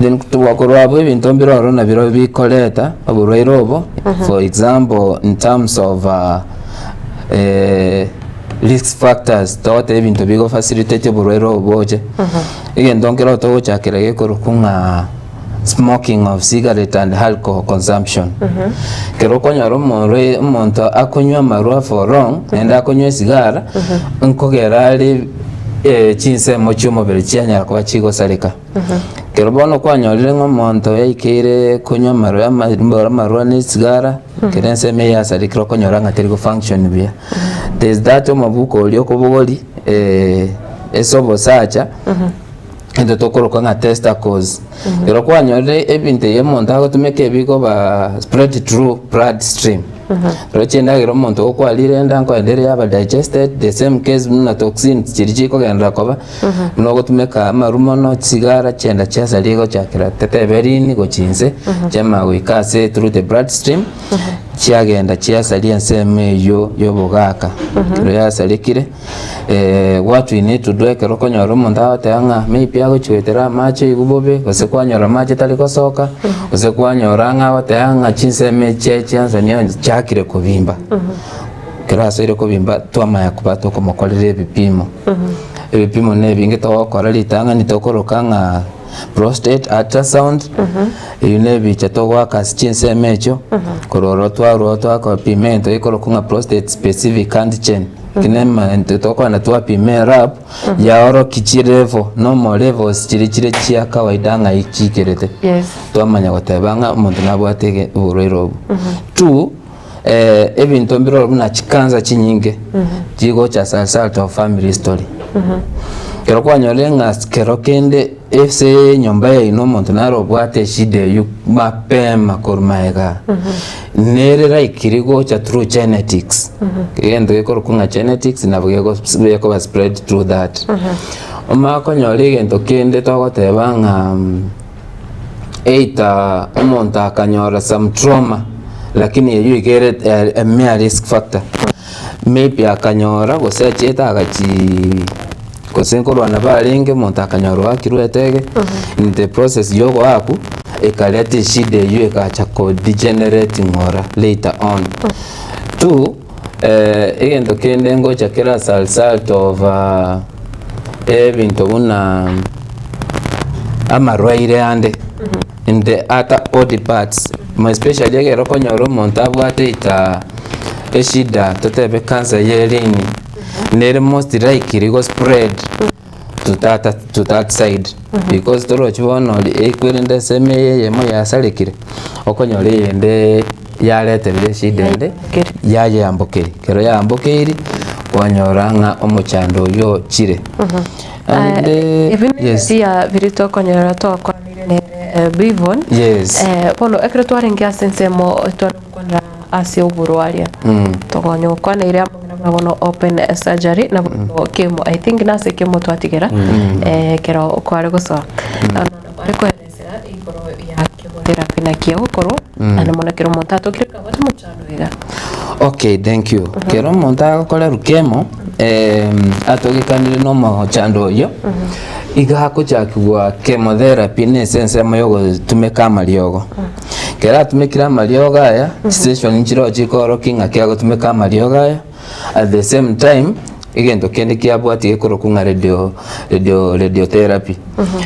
Then korwa abwo ebinto mbire ororo nabirobio bikoreta oborwaire obo, for example in terms of risk factors togoteba ebinto bigo facilitate oborwaire obo boche, egento nkero togochakera gekorokwa ng'a smoking of cigarette and alcohol consumption. Ekero okonyora omorwai omonto akonywa amarwa for long, naende akonywa esigara, nkogera are chinsemo chia omobere chianyara koba chigosareka. Ekero bono kwanyorire ng'a omonto yaikeire konywa amarwa ama amarwa na esigara, ekero ensemo eye yasarekire okonyora ng'a teri go function buya. There is that omobuko oria okobogoria ase obosacha, Egento tokoroka ng'a testicles. Ekero kwanyorire ebinto ebi omonto agotumeka ebikoba spread through blood stream. Ekero chiendagera omonto okwarire enda nkoenda ere yaba digested, the same case buna toxins chiria chikogenderera koba, buna ogotumeka amaru mono, chisigara, chienda chiasaria egochakera tetebe rini gochia inse, chiamanya goika ase through the blood stream, chiagenda chiasaria ensemo eywo ya obogaka. Ekero yasarekire. What we need to do ekero okonyora omonto agoteba ng'a maybe agochwetera amache aigwe bobe, gose kwanyora amache tari gosoka, gose kwanyora ng'a agoteba ng'a chinsemo echi chiansani onsi chiakire kobimba. Ekero asoire kobimba twamanya koba tokomokorera ebipimo. Ebipimo na ebinge togokora ritang'ani tokoroka ng'a prostate ultrasound, eywo na ebicha togoaka ase chinsemo echio, korwa ororo twarwa twakopima egento gekorokwa ng'a prostate specific antigen. Eki nemaete tokogenda twapima elab, yaorokia chilevel, normal levels chiria chire chia kawaida ng'ai chiikerete. Yes. Twamanya goteba ng'a omonto nabwate ege oborwaire obwo. Two, ebinto mbire ororo buna chicancer chinyinge, chigocha as a result of family history. Ekero kwanyorire ng'a kero kende ase enyomba yaino omonto nare obwate eshida eywo mapema korwa magega, nere likely gocha through genetics, egento gekorokwa ng'a genetics nabo gego gekoba spread through that. Omanye konyora egento kende togoteba ng'a either omonto akanyora some trauma lakini eywo iga ere a mere risk factor, maybe akanyora gose achiete agachiiii gose nkorwana barenge omonto akanyora oakirwe etege, in the process ya ogoakwa, ekareta eshida eywo egacha ko degenerate ng'ora later on. Two, egento kende ngocha kere as a result of ebinto buna amarwaire ande in the other body parts, more especially ekero okonyora omonto abwate either eshida totebe cancer ya erini, nere most likely go spread to that to that side because torochi bono ori ekwerende ensemo eye eyemo yasarekire, okonyora eyende yareterire eshida ende yayambokeria. Ekero yambokeiri, kwanyora ng'a omochando oywo ochire. Naende Ebi yes. nebiya biria tokonyora twakwanire nere Bivon. Yes. Bono ekero twarenge ase ensemo tware gokwanera ase oborwaria tokonya gokwana ere amang'ana buna bono open surgery na bono chemo I think nase chemo twatigera ekero kware gosoa. Bono nabo are koeresera igoro ya chemotherapy naki egokorwa naende mono ekero omonto atokire kabwate omochando iga. Okay, thank you. Kero omonto agokorerwa chemo atogekanire na omochando oyio, iga agochakigwa chemotherapy na ase ensemo ya ogotumeka amariogo. Ekero atumekire amariogo aya, chistation nchiroo chikorokia ng'aki agotumeka amariogo aya, at the same time, egento kende kiabwatia gekorokwa ng'a radio radio radiotherapy.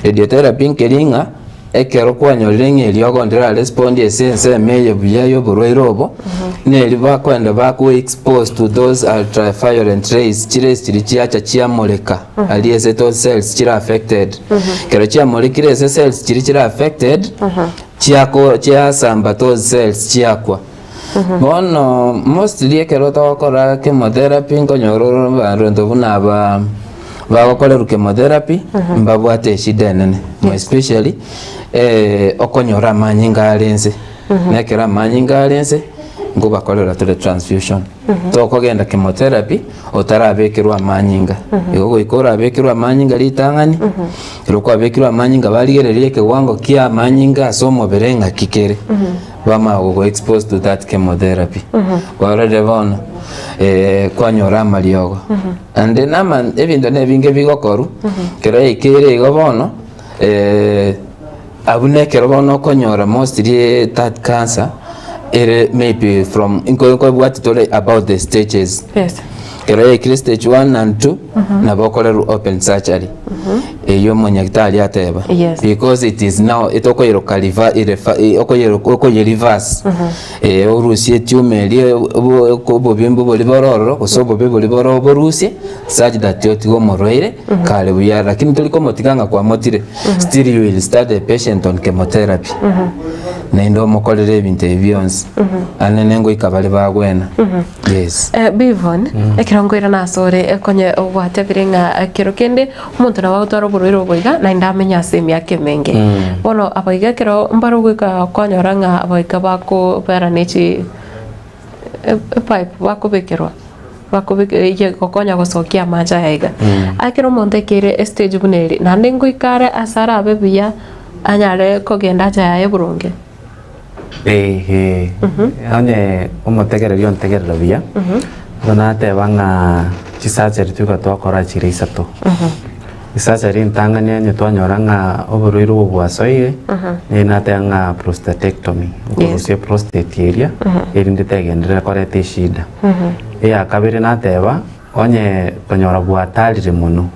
Radiotherapy nkeri ng'a, ekero kwanyorire ng'a eriogo ndira respond ase ensemo eye buya ya oborwaire obo, neri bakoenda bako expose to those ultraviolent rays, chirays chiria chiacha chiamoreka aria ase those cells chire affected. Ekero chiamorekire ase cells chiria chire affected, chiako chiasamba those cells chiakwa. Bono mostly ekero togokora chemotherapy nkonyora ore abanto buna aba bagokorerwa chemotherapy mbabwate eshida enene more especially okonyora amanyinga are nse, na ekero amanyinga are nse. Nkobakorera tore transfusion. Tokogenda chemotherapy otarabekerwa amanyinga. Igo goika orabekerwe amanyinga ritang'ani, ekero kwabekirwe amanyinga barigereria ekewango kia amanyinga ase omobere ng'aki kere, bamanya gogo expose to that chemotherapy. Kwarorire bono kwanyora amariogo. Naende nama ebinto na ebinge bigokorwa, ekero yaikeire igo bono, Abwo nekero bono okonyora mostly that cancer ere maybe from nko nkobwati tore about the stages. Yes. Ekero yaikire stage one and two nabo okorerwa open surgery eywo omonyagitari ateba Yes. because it is now etokoyeroka riva erefa okoyeroka okoyereverse orusie etumor eria obo obobimbu boria bore ororo gose obobe boria bore oborusie such that otige omorwaire kare buya lakini tori komotiga ng'a kwamotire still you will start the patient on chemotherapy naende omokorere ebinto ebi bionsi ane nengoika bare bagwena yes. Bivon, ekero nkoirana asore konye gwatebire ng'a ekero kende omonto nabo agotwara oborwaire obo iga naende amenye ase emiaka emenge. Bono abaiga ekero mbare goika kwanyora ng'a abaika bakobera ne chi epipe bakobekerwa bakobeka eye gokonya gosokia amache aya iga. Ekero omonto aikeire estage buna eri, naende ngoika are ase arabe buya anyare kogenda acha yaye boronge. Eeh, onye omotegereri ontegerera buya, nigo nateba ng'a chisurgery toika twakora chire isato. Esurgery entang'ani onye twanyora ng'a oborwaire obo bwasoire, nigo nateba ng'a prostatectomy, okorusia eprostate eria, erinde tegenderera koreta eshida. Eya kabere nateba, onye konyora bwatarire mono,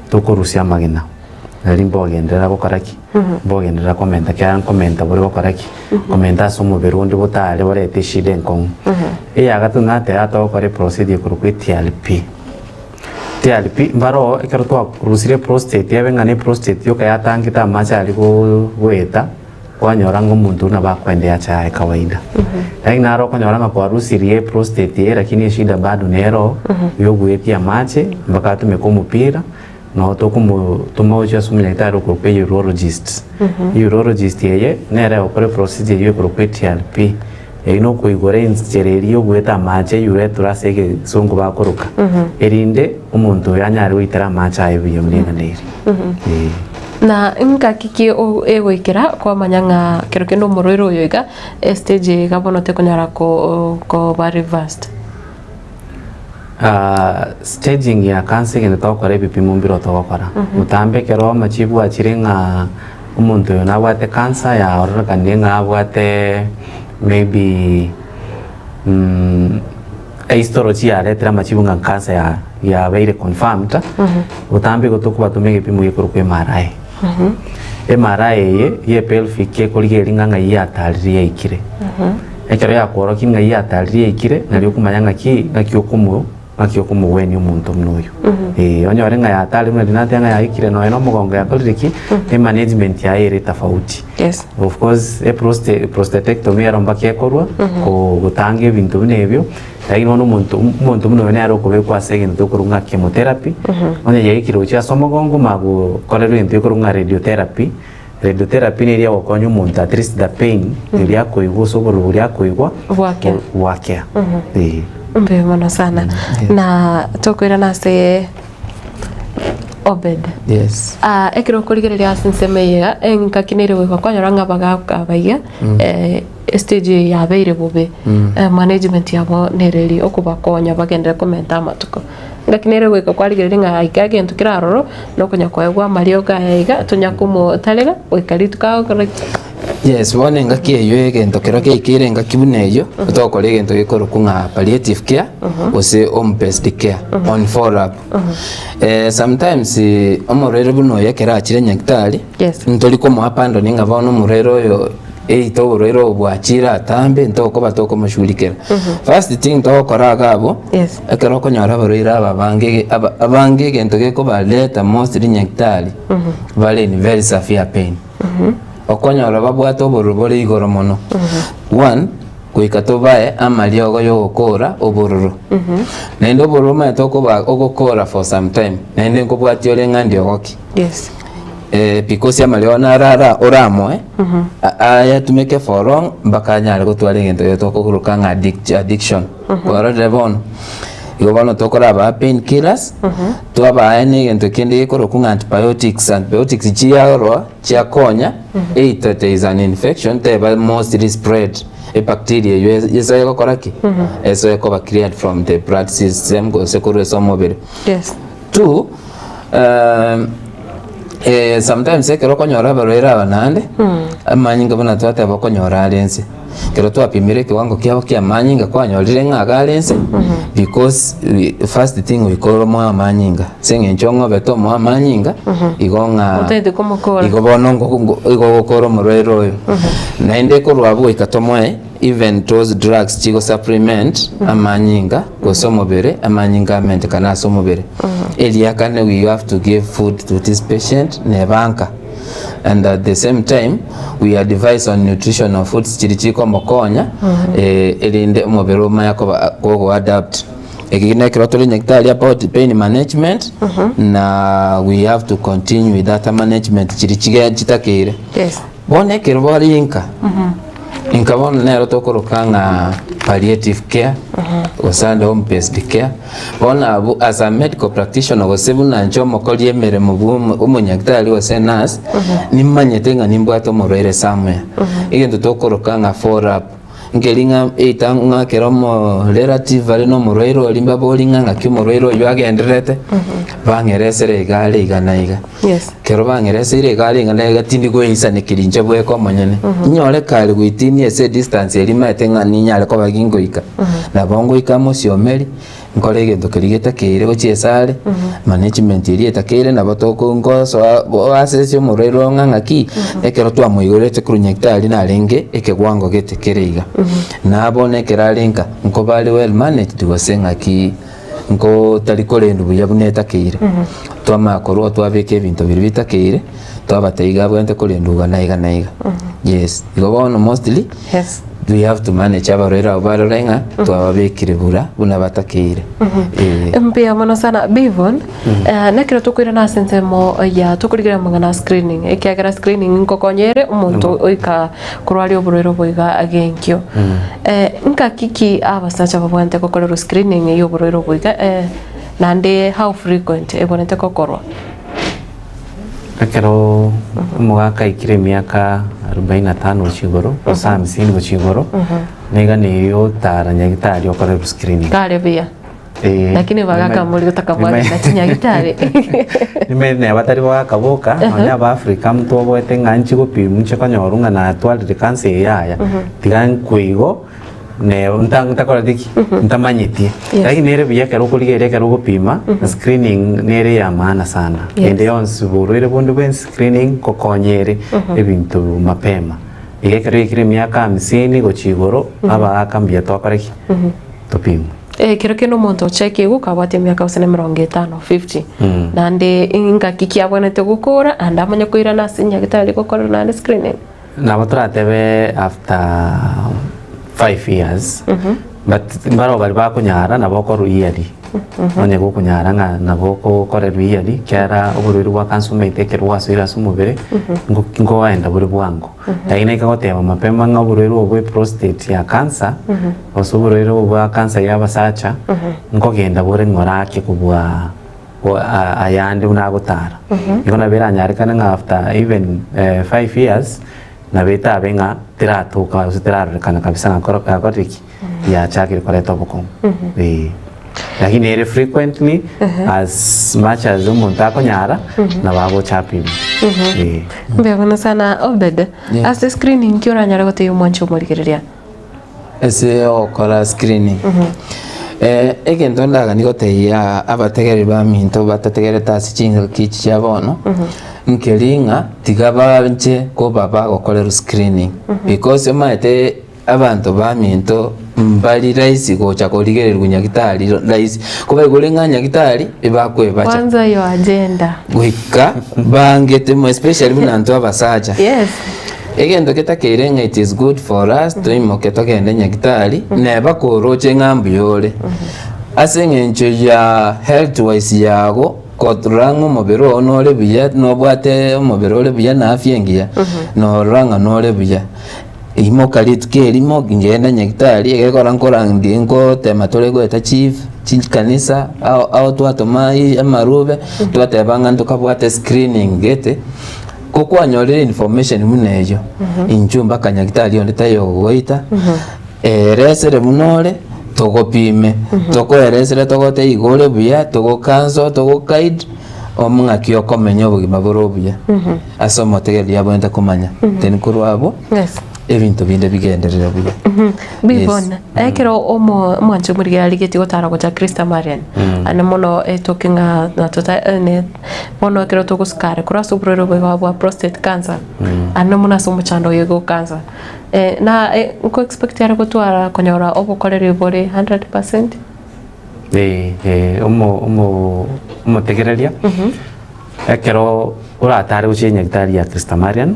tokorusia amagena. Nari mbogenderera gokora ki? Mbogenderera komenta ekiagera nkomenta bore gokora ki? Komenta ase omobere onde botare borete eshida enkong'u. Eya gatato nateba togokora eprocedure ekorokwa eTRP. TRP mbaroo ekero twarusirie eprostate ebe ng'a ne eprostate yoka yatangete amache aria go goeta, kwanyora ng'a omonto oyio nabo akoendea ache aye kawaida. Lakini naro okonyora ng'a kwarusirie eprostate eye lakini eshida bado nero yogoetia amache mpaka atumeke omopira. Nabo tokomotoma gochia ase omonyagitari okorokwa urologist. Urologist eye nere egokora eprocedure eywo ekorokwa eTRP. Eywo nokoigora enchera eria yogoeta amache urethra ase egesongo bakoroka, erinde omonto oyo anyare goitera amache aye buya buna eng'ana eria. Eeh. Na ngaki ki o- egoikera kwamanya ng'a kero kende omorwaire oyo iga, estage eye iga bono tekonyara ko koba reversed? Staging ya cancer egento togokora ebipimo mbiro togokora. Botambe ekero amachibu achire ng'a omonto oyo nabwate cancer yarorekanire ng'a abwate maybe histology yaretire amachibu ng'a cancer ya yabeire confirmed, botambe igo tokobatoma egepimo gekorokwa MRI. MRI eye ye pelvic ekorigereria ng'a ng'ai yatarire yaikire. Ekero yakworokia ng'ai yatarire yaikire, nario okomanya ng'aki ng'aki okomo ng'aki okomogwenia omonto buna oyio. Eh, onyore ng'a yatarire buna riria nateba ng'a yaikire nonya na omogongo yakorire ki, emanagement yaye ere tofauti. Yes. Of course, eproste prostatectomy ero mpaka ekorwa, ko gotanga ebinto buna ebio, Lakini bono omonto omonto buna oyo nere okobekwa ase egento ekorwa ng'a chemotherapy, onye yaikire gochia ase omogongo magokorerwa egento ekorwa ng'a radiotherapy. Radiotherapy neria egokonya omonto at least the pain eria akoigwa gose obororo boria akoigwa Bwakea. bwakea eh. Mbuya mono sana. Na tokoirana ase Obed. Yes. Ah, ekero okorigereria ase ensemo eye iga, engaki nere goika kwanyora ng'a abagaka aba iga, estage eye yabeire bobe, management yabo nere eria okobakonya bagenderere komenta amatuko. Engaki nere goika kwarigereria ng'a iga egento kere aroro, nokonya koegwa amariogo aya iga, tonya komotarera goika rituko agokora ki? Yes, bono engaki eywo egento kero giaikeire engaki buna eywo, togokora egento gekorokwa ng'a palliative care, gose home based care, on follow up. Sometimes omorwaire buna oyo ekero achire nyagetari, Yes. ntori komoa abandon ng'a bono omorwaire oyo either oborwaire obo bwachire atambe ntokoba tokomoshughulikera. First thing togokora iga abwo, Yes. ekero okonyora abarwaire aba abange aba abange egento gekobareta mostly nyagetari, bare in very severe pain. Okonyora babwate obororo bore igoro mono. One, goika tobae amariogo y'ogokora obororo. Naende obororo omanyete okoba ogokora for some time, naende nkobwatia ore ng'a ndiogo ki. Yes. Because amariogo naro ara oramoe ayatumeke for long mpaka anyare gotwara egento keria tokoroka ng'a addiction. Kwarorire bono? Igo bono tokorabaa pain killers, twabae na egento kende gekorokwa ng'a antibiotics, antibiotics chiarwa chiakonya either there is an infection teba mostly spread ebacteria eywo esoe gokora ki? Esoe koba cleared from the blood system gose korwa ase omobere. Yes. Two, sometimes ekero okonyora abarwaire aba naende, amanyinga buna twateba okonyora are nse, ekero twapimire ekewango kiabo kia amanyinga kwanyorire ng'a iga are nse, because first thing goika oromoe amanyinga, ase eng'encho ong'obete omoe amanyinga, igo ng'a Otagete komokora. igo bono igo ogokora omorwaire oyo. Naende korwa abwo goika tomoe. Even those drugs chigo supplement amanyinga gose omobere, amanyinga amentekane ase omobere. Eria kane we have to give food to this patient nebanka and at the same time we advise on nutritional foods chiria chikomokonya erinde omobere omanye koba kogo adapt. Eki nekero tore nyagetari about pain management na we have to continue with that management chiria chige chitakeire. Yes. Bono ekero bare inka, inka bono nero tokoroka ng'a palliative care gose ande home based care, bono abwo as a medical practitioner gose buna inche omokori emeremo bwa omo omonyagitari gose enurse, nimanyete ng'a nimbwate omorwaire somewhere. Egento tokoroka ng'a follow up, nkeri ng'a either ng'akere omo relative are na omorwaire oria mbabori ng'a ng'aki omorwaire oywo agendererete, bang'eresere iga are iga na iga. Yes. Ekero bang'ereseire iga are iga na iga tindi goeisanekeria inche bweka omonyene, inyore kare goitinia ase edistance eria maete ng'a ninyare koba gingoika. Nabo ngoika mosiomeri, nkore egento keria getakeire gochia ase are, management eria etakeire nabo toko ngosoa goasesia omorwaire oo ng'a ng'aki, ekero twamoigorete korwa nyagetari narenge ekewango gete kere iga. Nabono ekero are nka, nkoba are well managed gose ng'aki nko tari korendwa buya buna etakeire. Twamanya korwa oo twabeka ebinto biria bitakeire, twabatebia iga abwenerete korendwa iga na iga na iga. Yes, igo bono mostly. Yes. We have to manage abarwaire abwo barore ng'a twababekire bura buna batakeire. Eh. Mbuya mono sana Bivon, eh, nekero tokoirana ase ensemo ya tokorigereria amang'ana a screening ekiagera screening nkokonya ere omonto oika korwaria oborwaire obo iga agenkio. Eh, nkaki ki abasacha babwenerete gokorerwa screening ya oborwaire obo iga eh, naende how frequent ebwenerete gokorwa? Ekero omogaka aikire emiaka arobaini na tano gochia igoro, gose hamsini gochia igoro, niga neyio otara nyagitari okorerwa screening. Kare buya. Eh, Lakini bagaka nime- muri gotaka nime- mwagenda chinyagitari. Nime neba tari bagaka boka, nonya abafrika ntwoboete ng'a nchi gopimwa nche konyorwa ng'a natwarire cancer eye yaya, tiga nkwe igo. Ne nta ntakoreti ki? Ntamanyetie. Yes. Lakini nere buya ekero okorigereria ekero ogopima, screening nere ya maana sana. Yes. Ende yonsi borwaire bonde bwensi screening nkokonya ere ebinto mapema. Iga ekero yaikire emiaka hamsini gochia igoro, abagaka mbuya twakore ki? Topimwe. Eh, ekero kende omonto ochekigwe okabwate emiaka gose na emerongo etano, 50, naende ngaki ki abwenerete gokora naende amanye koirana ase nyagetari gokorerwa naende screening? Nabo toratebe after 5 years but mbaro baria bakonyara nabo okorwa yearly onye gokonyara ng'a nabo okokorerwa yearly kiagera oborwaire bwa cancer omanyete ekero bwasoire ase omobere ngo nkoenda bore bwango. Lakini naika goteba mapema ng'a oborwaire obo bwa eprostate ya cancer gose oborwaire obo bwa cancer ya abasacha nkogenda bore ng'ora ake kobua. ayande buna agotara. Igo nabo eranyarekane ng'a after even 5 years nabo etabe ng'a teratoka gose terarorekana kabisa ng'a koro yakorire ki? Yachakire koreta obokong'u eh. Lakini ere frequently as much as omonto akonyara nabo agocha apimwe eh. Mbuya mono sana Obed, Yeah. ase screening ki oranyare gotebia omwanchi omorigereria? Ase ogokora screening. Egento ndaganie gotebia abategereri baminto batategerete ase chingaki echi chia bono, nkeri ng'a tiga banche koba bagokorerwa screening, because omanyete abanto baminto mbari rahisi gocha korigererwa nyagitari rahisi, kobaigure ng'a nyagitari ebakwebacha. Kwanza your agenda. Goika bangete mo especially buna intwe abasacha. Yes. Egento getakeire ng'a it is good for us toimoke togende nyagitari neba koroche ng'a mbuya ore. Ase eng'encho ya health wise yago. Korora ng'a omobere oo nore buya, nobwate omobere ore buya na afya engiya, norora ng'a nore buya. Imoka rituko erimo, ngenda nyagetari, egekora nkora ndi nkotema tore goeta chief, chikanisa, ao ao twatoma i amarube, twateba ng'a ntokabwate screening gete, ko kwanyorire information buna eywo, inchuo mpaka nyagetari onde taiyo ogogoita, eresere buna ore, togopime, tokoeresere togotebie iga ore buya, togo counsel, togo guide, ng'aki okomenya obogima bore obuya, ase omotegereri abwenerete komanya. Then korwa abwo, Yes. ebinto binde bigenderere buya. Yes. Bibona ekero omo omwanchi omorigia arigetie gotara gocha Christa Marian ane mono etoke ng'a na tota ne bono ekero togosuka are korwa ase oborwaire obo iga bwa prostate cancer ane mono ase omochando oyo iga o cancer na nko expect are gotwara konyora obokoreri bore 100%? Eh, eh, omo omo omotegereria ekero oratare gochia enyagitari ya Christa Marian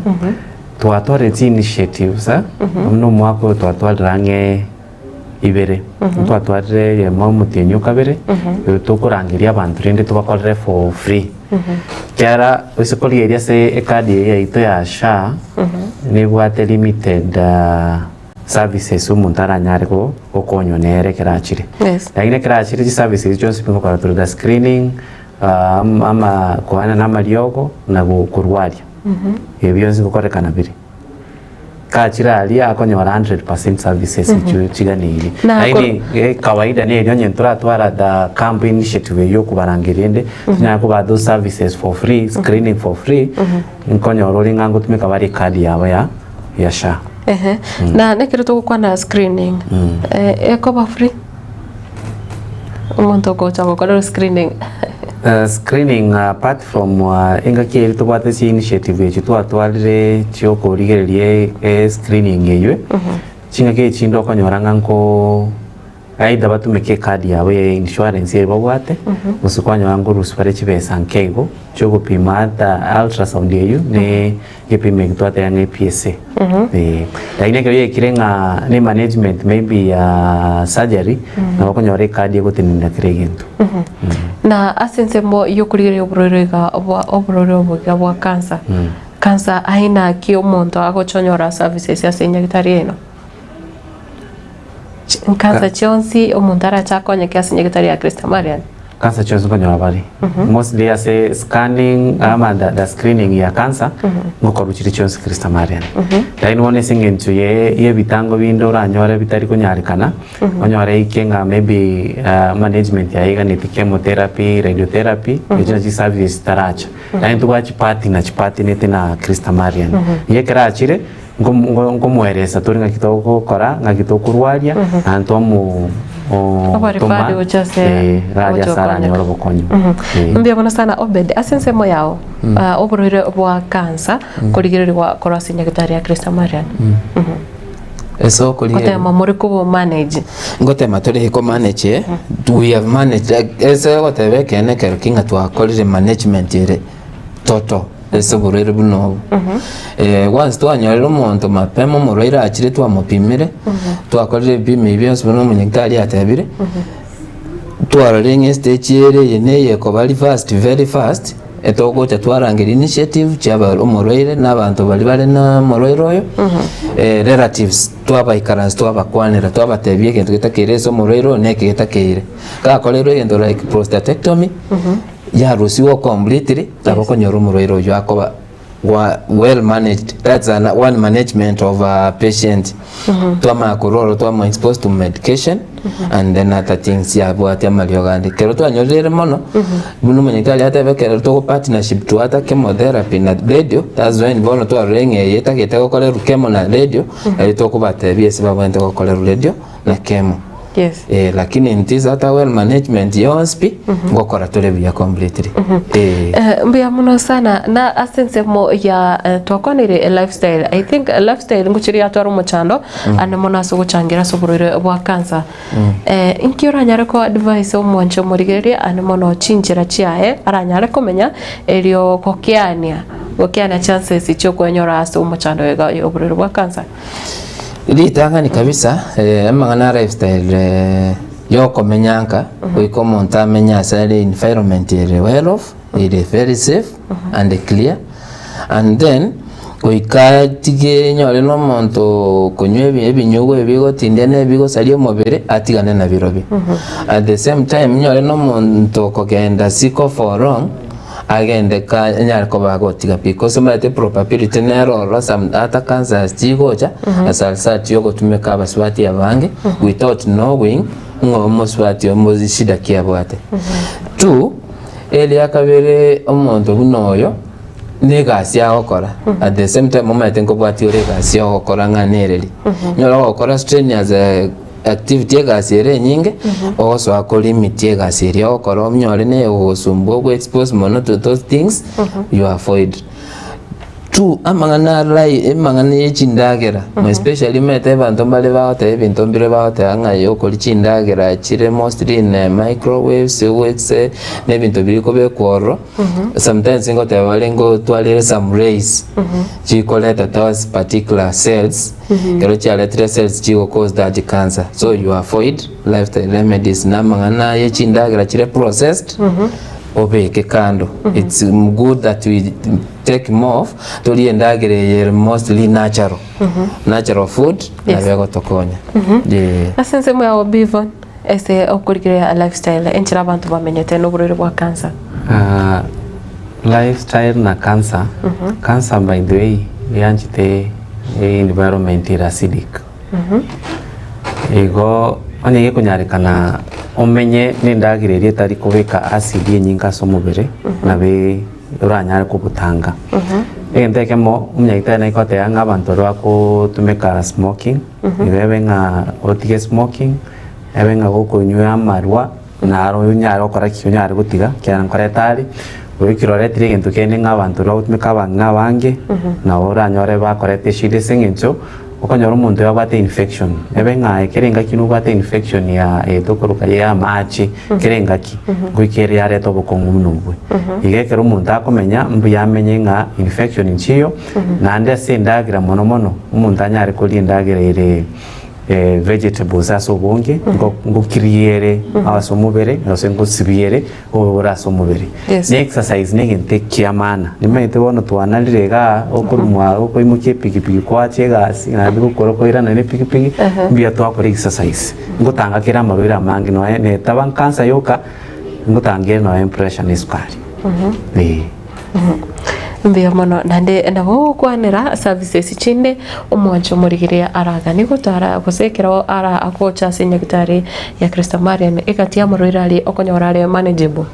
twatwarire chi initiatives eh, buna omwaka oyo twatwarire ang'e ibere twatwarire eyemo omotienyi o kabere oyo tokorangeria abanto rende tobakorere for free kiara ase korigereria ase ecard eye yaito ya SHA nebwate limited services omonto aranyare go gokonywa nere ekero achire. Yes. Lakini ekero achire chiservices chionsi pi ngokora tore ta screening, ama ama koana na amariogo na go korwaria. Ebio bionsi ngokorekana bire. Kachire aria akonyora 100% services echio chiganeirie. Na Lakini eh, kawaida nerio onye ntoratwara the camp initiative eywo okobarangeria rende, tonyare kobaa those services for free, screening for free, nkonyora ore ng'a ngotumeka bare ecard yabo ya ya SHA. Ehe. Na nekero togokwana screening, eh, ekoba free? Omonto ogocha gokorerwa screening. Uh, screening apart from uh, engaki eri tobwate chi initiative echi twatwarire chiokorigereria e- e screening eywe chingaki echinde okonyora ng'a nko Either batumeke ecard yabo ya insurance eye babwate, gose kwanyora nkorusia bare chibesa nke igo chiogopima ata ultrasound eywo ne egepimo eke twateba ng'a PSA. Eh, lakini ekero yaikire ng'a ne management maybe ya surgery, nabo okonyora ecard egotenenera kera egento. Na ase ensemo yokorigereria oborwaire iga bwa oborwaire obo iga bwa cancer, cancer aina ki omonto agochonyora services ase enyagitari eno? Cancer chionsi omonto arache akonyeke ase nyagetari ya Christa Marian. Cancer chionsi nkonyora bare mostly ase scanning ama the, the screening ya cancer ngokorwa chire chionsi Christa Marian lakini bono ase eng'encho ye yebitango binde oranyore bitari konyarekana onyore eike ng'a maybe ah, management yaye eganeti chemotherapy, radiotherapy echio nachi services chitaracha lakini tobwate chipartner chipartnerete na Christa Marian igo ekero achire Nkomoeresa tore ng'aki togokora, ng'aki tokorwaria, naende twamo Oborifadi toma gochia ase eh, raria ogochia ase aranyore gokonyeka. obokonyi. Eh. Mbuya mono sana Obed, ase ensemo yao ah, oborwaire bwa cancer korigererigwa korwa ase nyagetari ya Christa Marian Ase okorigereria gotema more kobo manage ngotema tore ko manage we have managed ase ogoteba ekeene ekero ki ng'a twakorire management ere total. Ase oborwaire buna obo. Once twanyorire omonto mapema omorwaire achire twamopimire, twakorire ebipimo ebi bionsi buna omonyagitari atebire, twarorire ng'a estage ere eye na eye ekoba reversed very fast, etogocha twarangeria initiative chia aba omorwaire na abanto baria bare na omorwaire oyo, relatives twabaikaransa twabakwanera twabatebia egento getakeire ase omorwaire oyo na eke getakeire. Gakorerwe egento like prostatectomy. Yarusigwe completely nabo okonyora omorwaire oyio akoba wa well managed that's an one management of a patient twamanya korwa oro twamo expose to medication and then other things yabwate amariogo ande ekero twanyorire ere mono buna omonyagitari atebe ekero togo partnership twata chemotherapy na radio that's when bono twarorire ng'a eye etagete gokorerwa chemo na radio nario tokobatebia ase babwenerete gokorerwa radio na chemo. Yes. Eh, lakini intis ata well management yonsi pi ngokora tore buya completely eh. Eh, mbuya mono sana na ase ensemo ya eh, twakwanire eh, lifestyle i think eh, lifestyle ngochiri yatwara omochando ande mono ase ogochangira ase oborwaire bwa cancer eh, inki oranyare ko advise omwanche omorigereria ande mono chinchera chiaye aranyare komenya erio gokeania gokeania chances chiokwenyora ase omochando iga ya oborwaire bwa cancer Ritang'ani kabisa, eh, amang'ana a lifestyle eh. Yokomenya nka, goika omonto amenye ase are environment ere well off, ere very safe and clear, and then goika atige nyore na omonto okonywa ebi ebinyugwa ebi bigotindia na ebigosaria omobere atigane nabirobio. At the same time nyore na omonto okogenda siko for long, agende ka anyare koba agotiga pi cause omanyete probability nere ororo some other cancers chigocha as a result ya ogotumeka abasubati abange without knowing ng'a omosubati omo shida ki abwate. Two, eria kabere omonto buna oyo na egasi agokora at the same time omanyete nkobwati ore egasi ogokora ng'a nereri. Nyora ogokora strenuous activity egasi ere enyinge, ogosoa kolimit egasi eria ogokora onyore na egogosumbua ogo expose mono to those things, you avoid. Two, amang'ana arai amang'ana ya chindagera, especially omanyete abanto mbare bagoteba ebinto mbire bagoteba ng'a aye okoria chindagera chire mostly in microwaves ogose na ebinto biria bikobekwa ororo, sometimes ngoteba bare ngotwarire some rays chikoreta those particular cells. Ekero chiaretire cells chigo cause that cancer so you avoid lifestyle remedies na amang'ana ye chindagera chire processed obeke kando it's good that we take more of torie endagera eye ere mostly natural natural food Yes. nabo egotokonya yeah. Ase ensemo yao Bivon, ase okorigereria lifestyle enchera abanto bamenyete na oborwaire bwa cancer. Ah, lifestyle na cancer, cancer by the way yanchete environment ere acidic. Igo onye gekonyarekana omenye na endagera eria etari kobeka acid enyinge ase omobere nabo oranyare kobotanga. Egento ekemo omonyagitari naki goteba ng'a abanto baria bagotumeka smoking, igo ebe ng'a otige smoking, ebe ng'a gokonywa amarwa naro onyare gokora ki? Onyare gotiga ekiagera nkoreta are, goikera oretire egento kende ng'a abanto baria bagotumeka abang'ina abange, nabo oranyore bakoreta eshida ase eng'encho, okonyora omonto oyo abwate infection, ebe ng'a aye kera engaki nobwate infection ya eye tokoroka ya amache kera engaki, goika ere yareta obokong'u buna obwe. Iga ekero omonto akomenya, mbuya amenye ng'a infection nchiyo, naende ase endagera mono mono, omonto anyare koria endagera ere vegetables ase obonge, ngo ngokiriere ase omobere, gose ngosibiere obe ase omobere. Yes. Na exercise na egento ekia maana, nimanyete bono twanarire igaa, okorwa mwago okoimokia epikipiki kwacha egasi naende gokora okoirana na epikipiki, mbuya twakora exercise. Ngotanga kera amarwaire amange nonya netaba cancer yoka, ngotanga ere nonya pressure na esukari, eh. Mbuya mono naende nabo ogokwanera services chinde omwancho omorigereria araganie gotara gose ekero ara agocha ase enyagitari ya Christo Marian egati y'amarwaire aria okonyora are manageable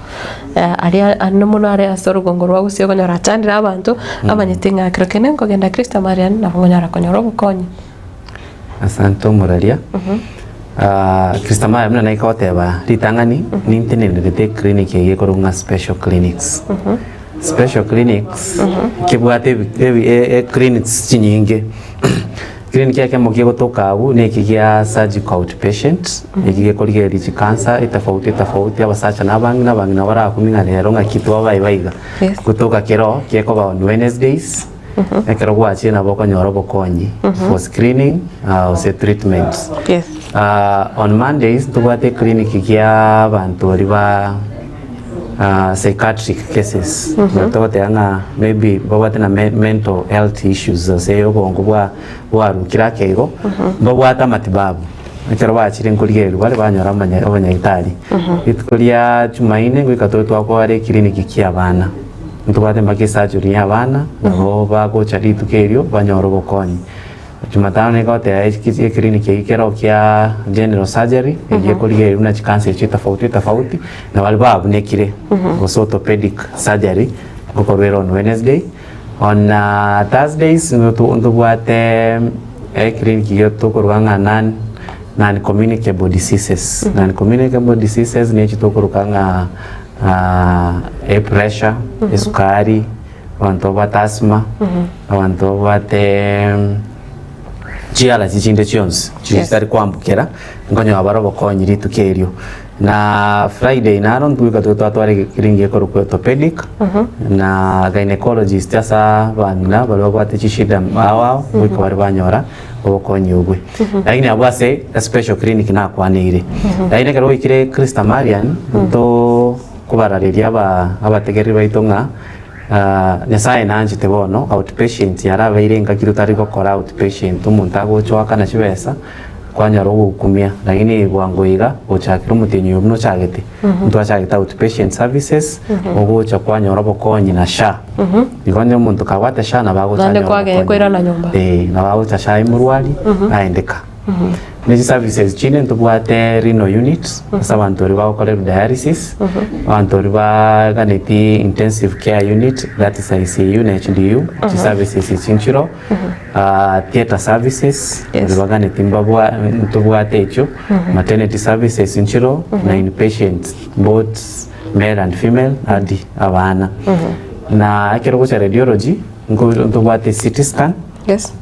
aria ande mono are ase orogongo rwa gusii okonyora achandire abanto amanyete ng'a ekero kende nkogenda Christo Marian nabo nkonyara konyora obokonyi. Asante omoraria. Christo Marian buna naki goteba ritang'ani nintenenerete eclinic eye ekorokwa ng'a special clinics. Special clinics kebwate ebi ebi e- e clinics chinyinge. Clinic ekemo kegotoka abwo na eki gia surgical outpatient, eki gekorigereria chicancer etofauti etofauti abasacha na abang'ina abang'ina barakumia ng'a rero ng'aki twabae iga. Yes. Gotoka kero gekoba on Wednesdays, ekero gwachire nabo okonyora obokonyi for screening gose treatment. Yes. On Mondays ntobwate eclinic gia abanto baria ba psychiatric cases baria togoteba ng'a maybe babwate na mental health issues gose obongo bwa bwarukire ake igo, mbabwate amatibabu. Ekero bachire nkorigererwa bare banyora amanya abanyagitari. Rituko ria Jumaine goika tobe twakora eclinic kia abana, ntobwate mpaka esurgery ya abana, nabo bagocha rituko erio banyore obokonyi. Jumatano nigo egoteba eclinic eyio kero kia general surgery, eyio ekorigereria buna chicancer echio tofauti tofauti, na baria babunekire gose orthopedic surgery ngokorwa ere on Wednesday. On Thursdays nigo ntobwate eclinic eyio tokorwa ng'a non non communicable diseases, non communicable diseases nigo echio tokoroka ng'a epressure, esukari. Abanto babwate asthma, abanto babwate. Chiallergy chinde chionsi chiria Yes. chitari kwambukera nkonyora bare obokonyi rituko erio. Na Friday naro ntgoika tobe twatwara egekiringi gekorokwa orthopedic na gynecologist ase abang'ina baria babwate chishida ao ao goika baria banyora obokonyi obwe. Lakini abwo ase especial clinic nakwaneire. Lakini ekero gwaikire Christa Marian nto kobarareria aba abategereri baito ng'a Nyasaye nanchete bono outpatient yarabeire engaki totari gokora outpatient omonto agocha oakana chibesa kwanyora ogokumia lakini bwango iga gochakera omotienyi oyo buna ochagete ntwachagete outpatient services ogocha kwanyora obokonyi na SHA igo onye omonto kabwate SHA nabo agocha Naende anyore kwagenda obokonyi. koirana nyomba. Eh, nabo agocha SHA emorwari aendeka. Ne chiservices chinde ntobwate renal unit ase abanto baria bagokorerwa dialysis, abanto baria baganeti intensive care unit that is ICU na HDU, chiservices echi nchiroo, theatre services Yes. baria baganeti mbabwa ntobwate echio, maternity services nchiroo na inpatient both male and female adi abana. Na ekero ogocha radiology nko ntobwate CT scan. Yes.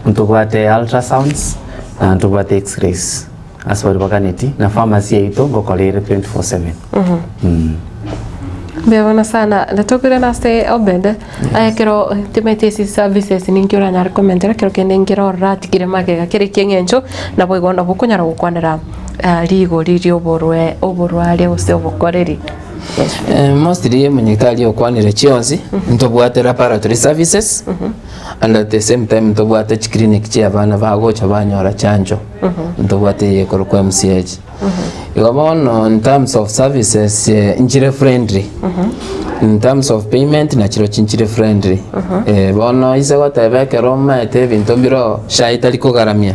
Ntobwate ultrasounds na ntobwate x-rays ase baria baganeti na pharmacy yaito ngokora ere 24/7. Mm. Mbuya mono sana natokire ase Obed aye ekero timeti ase services ninki oranyare komentera ekero kende nkere oratigire magega kere kieng'encho naboigo nabo okonyara gokwanera rigori rioborwe oborwaria gose obokoreri. Mostly omonyagitari okwanire chionsi ntobwate laboratory services And at the same time ntobwate chiclinic chia abana bagocha banyora chanjo ntobwate eye ekorokwa MCH. Igo bono in terms of services eh, nchire friendly in terms of payment nachiro chinchire friendly Eh, bono ise goteba ekero omaete ebinto mbiro SHA etari kogaramia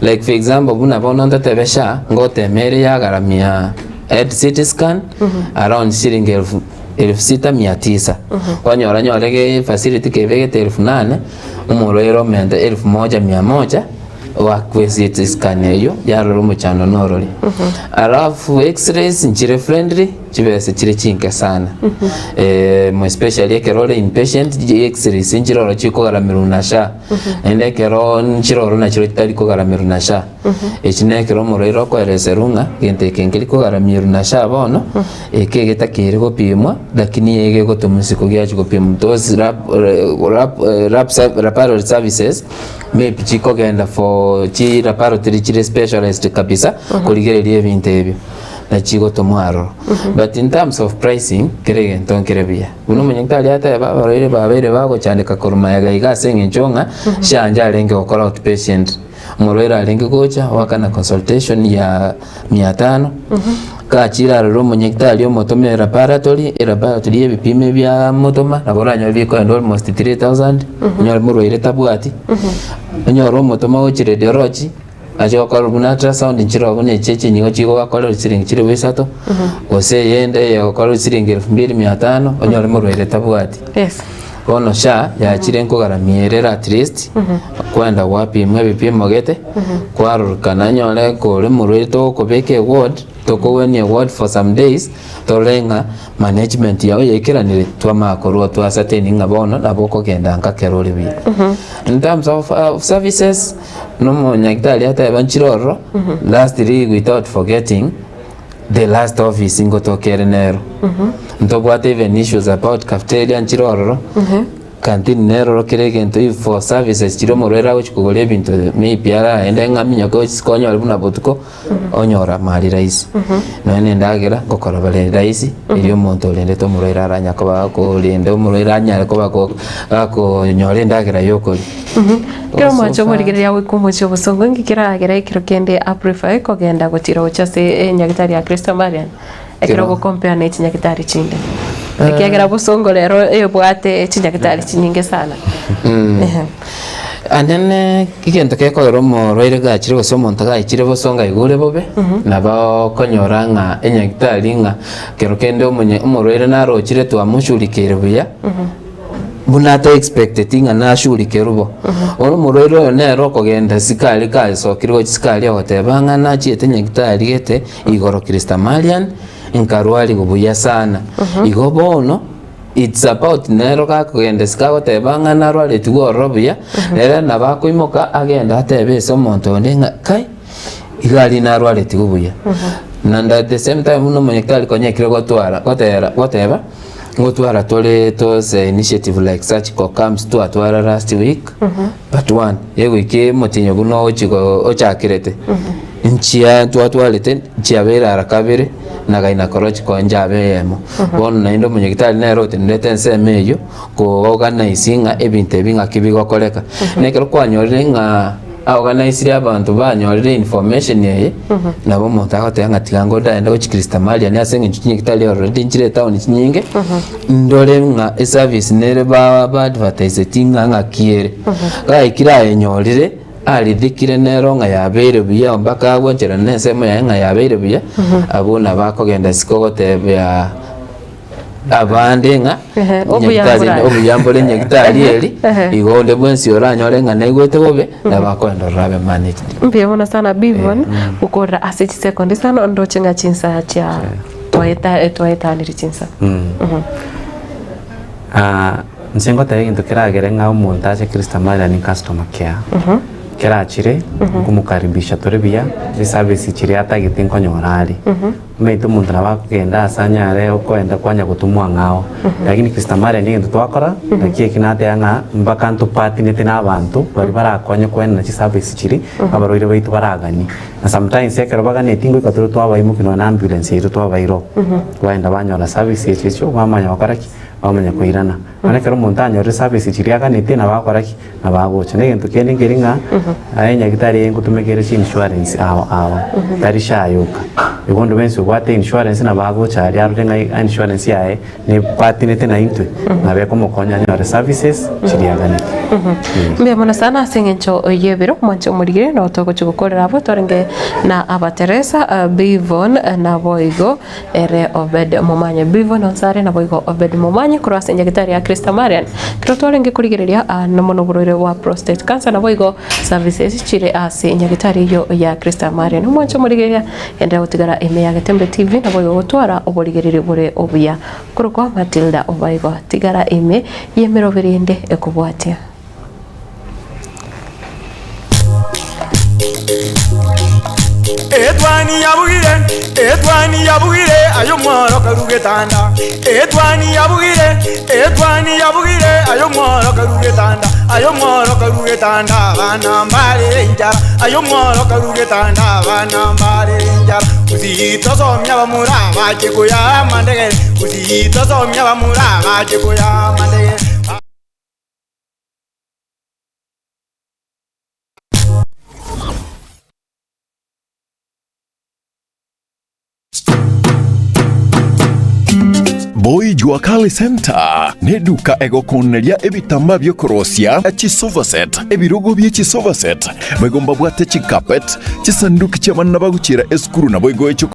like for example buna bono ntatebe SHA ngotema ere yagaramia head CT scan around shilingi elfu elfu sita mia tisa kwanyora nyore ge facility kebegete elfu nane omorwaire omente elfu moja mia moja oakwe CT scan eywo yarora omochando norori alafu x-rays nchire friendly chibesa chire chinke sana mo especially ekero ore inpatient x-rays nchire oro chikogaramerwa na SHA naende ekero nchire oro nachiro chitari kogaramerwa na SHA. Eki nekero omorwaire okoereserwa ng'a gento eke nkeri kogaramierwa na SHA bono, eke egetakeri gopimwa, lakini egegotomwa isiko giachia gopimwa. Those lab, lab, lab, laboratory services, maybe chikogenda for chi laboratory chire specialized kabisa, korigereria ebinto ebio, na chigotomwa aroro. But in terms of pricing, kera egento nkere buya. Buna omonyagitari ateba, abarwaire babeire bagochandeka korwa magega iga ase eng'encho ng'a, SHA njarenge gokora outpatient. Omorwaire arenge gocha goakana consultation ya mia tano, gachire arore omonyagitari omotome elaboratory, elaboratory ya ebipimo ebia amotoma nabo oranyore bikoenda almost 3000, onyore morwaire tabwati, onyore omotoma gochia radiology, ache gokorwa buna ultrasound nchire abwo na echi echi nigo chigobakorera chiringi chilifu isato, gose eyende eyegokorerwa chiringi elfu mbili mia tano, onyore morwaire tabwati. Yes. Bono SHA yachire nkogaramia ere at least kwenda gwapimwa ebipimo gete kwarorokana nyore kore morwaire togokobeka eward tokogwenia eward for some days torore ng'a management yao yaikeranire twamanya korwa twa ascertain ng'a bono nabo okogenda nka kero ore buya. In terms of services na omonyagitari ateba nchire ororo lastly without forgetting The last office ngotoka ere nero. Ntobwate even issues about cafeteria nchire ororo. Canteen nero ororo kera egento if for services chiria omorwaire agochi kogora ebinto maybe araende ng'a aminyoke gochi konyore buna botuko onyora mari rahisi. Nonya na endagera ngokora bare rahisi erio omonto orendete omorwaire aranya koba akorenda omorwaire anyare koba ko gakonyora endagera ya okoria. Kera omwancho omorigereria goika omochie obosongo inki keragere ekero kende a prefer kogenda gotira gochia ase enyagitari ya Christo Marian ekero Kero- ogocompare ne chinyagitari chinde ekiagera bosongo rero ebwate chinyagitari chinyinge sana Ehe. Anene egento gekogera omorwaire gachire gose omonto gaichire bosongo aiga ore bobe, nabo okonyora ng'a enyagitari ng'a kero kende omonye omorwaire narochire twamoshughulikiire buya. Buna ata expecteti ng'a nashughulikerwe bo. Bono omorwaire oyo nere okogenda sikari kasokire gochia sikari ogoteba ng'a nachiete nyagitari gete igoro Christamarian, nkarwariwa buya sana. Igo bono. It's about nero gakogenda isiko agoteba ng'a narwaretigwe ororo buya, nere nabo akoimoka agende atebe ase omonto onde ng'a kai, iga aria narwaretigwe buya. Naende at the same time buna omonyakitari konya ekero gotwara gotera goteba, ngotwara tore tose initiative like surgical camps twatwara last week, but one, egoika omotienyi buna ogochi go ochakerete, nchia twatwarete nchiabeire ara kabere, na gynecological nchabe eyemo. Bono naende omonyagitari nere otenerete ensemo eywo, ko organise ng'a ebinto ebi ng'aki bigokoreka. Na ekero kwanyorire ng'a aorganisire abanto banyorire information eye, nabo omonto agoteba ng'a tiga ngo ndaende gochia Christamarian ase eng'encho chinyagitari already nchire etown chinyinge, ndore ng'a eservice nere ba ba advertiseti ng'a ng'aki ere. Gaikire ayenyorire, arithikire nero ng'a yabeire buya mpaka agwancherana na ensemo yaye ng'a yabeire buya, abwo nabo akogenda isiko gotebia abande ng'a Ehe, obuya nyagitari mbore. obuya mbore nyagitari eri, Ehe. igo onde bwensi oranyore ng'a naigwete bobe, nabo akoenda ororo abe managed. Mbuya mono sana Bivon, gokorera ase chisekondi isano ndoche ng'a chinsa chia twaeta twaetanire chinsa. Ah, inche ngoteba egento keragere ng'a omonto ache Christ Marian customer care, kerachire, nkomokaribisha tore buya, chiservice chiria atagete nkonyora are. Omanyete omonto nabo akogenda ase anyare okoenda kwanya gotomwa ang'ao, lakini Christ Marian egento twakora, naki eki nateba ng'a mpaka ntopatinete na abanto baria barakonye koenana chiservice chiria, abarwaire baito baraganie. Na sometimes ekero baganetie ngoika tore twabaimokia nonya na ambulance yaito twabaira oo, baenda banyora service echio echio bamanya gokora ki? Bamanya koirana. Bono ekero omonto anyorire service chiria aganetie nabo agokora ki? Nabo agocha. Na egento kende nkeri ng'a aye nyagitari eye ngotumeka ere chi insurance ao ao, tari SHA yoka. Igo onde bwensi obwate insurance nabo agocha aria arore ng'a insurance yaye nebatinete naintwe, nabo ekomokonya anyore services chiria aganetie. Mbuya mono sana ase eng'encho y'ebiro mwanche omorigire nabo togochia gokorera abwo twarenge na aba Teresa ah, Bivon naboigo ere Obed Momanye Bivon Onsare naboigo Obed Momanye korwa ase nyagetari ya Christa Marian ekero twarenge korigereria ah, nomono oborwaire bwa prostate cancer naboigo services chire ase nyagetari eyio ya Christa Marian omwanche omorigereria endelea gotigara ime ya Getembe TV naboigo gotwara oborigereria bore obuya korokwa Matilda Obaigo tigara ime y'emeroberi ende ekobwatia. Etwani yabugire, etwani yabugire, aye omworo karu getanda. Etwani yabugire, etwani yabugire, aye omworo karu getanda. Aye omworo karu getanda, abana mbare enchara. Aye omworo karu getanda, abana mbare enchara. Gusii tosomia abamura bache koya amandegere. Gusii tosomia abamura bache koya amandegere. Boy Jua Kali Center neduka egokoneria ebitambaa biokorosia chisofa set, ebirogo bie chisofa set, boigo mbabwate chicarpet, chisanduki chi'abana bagochiera esukuru naboigo echio.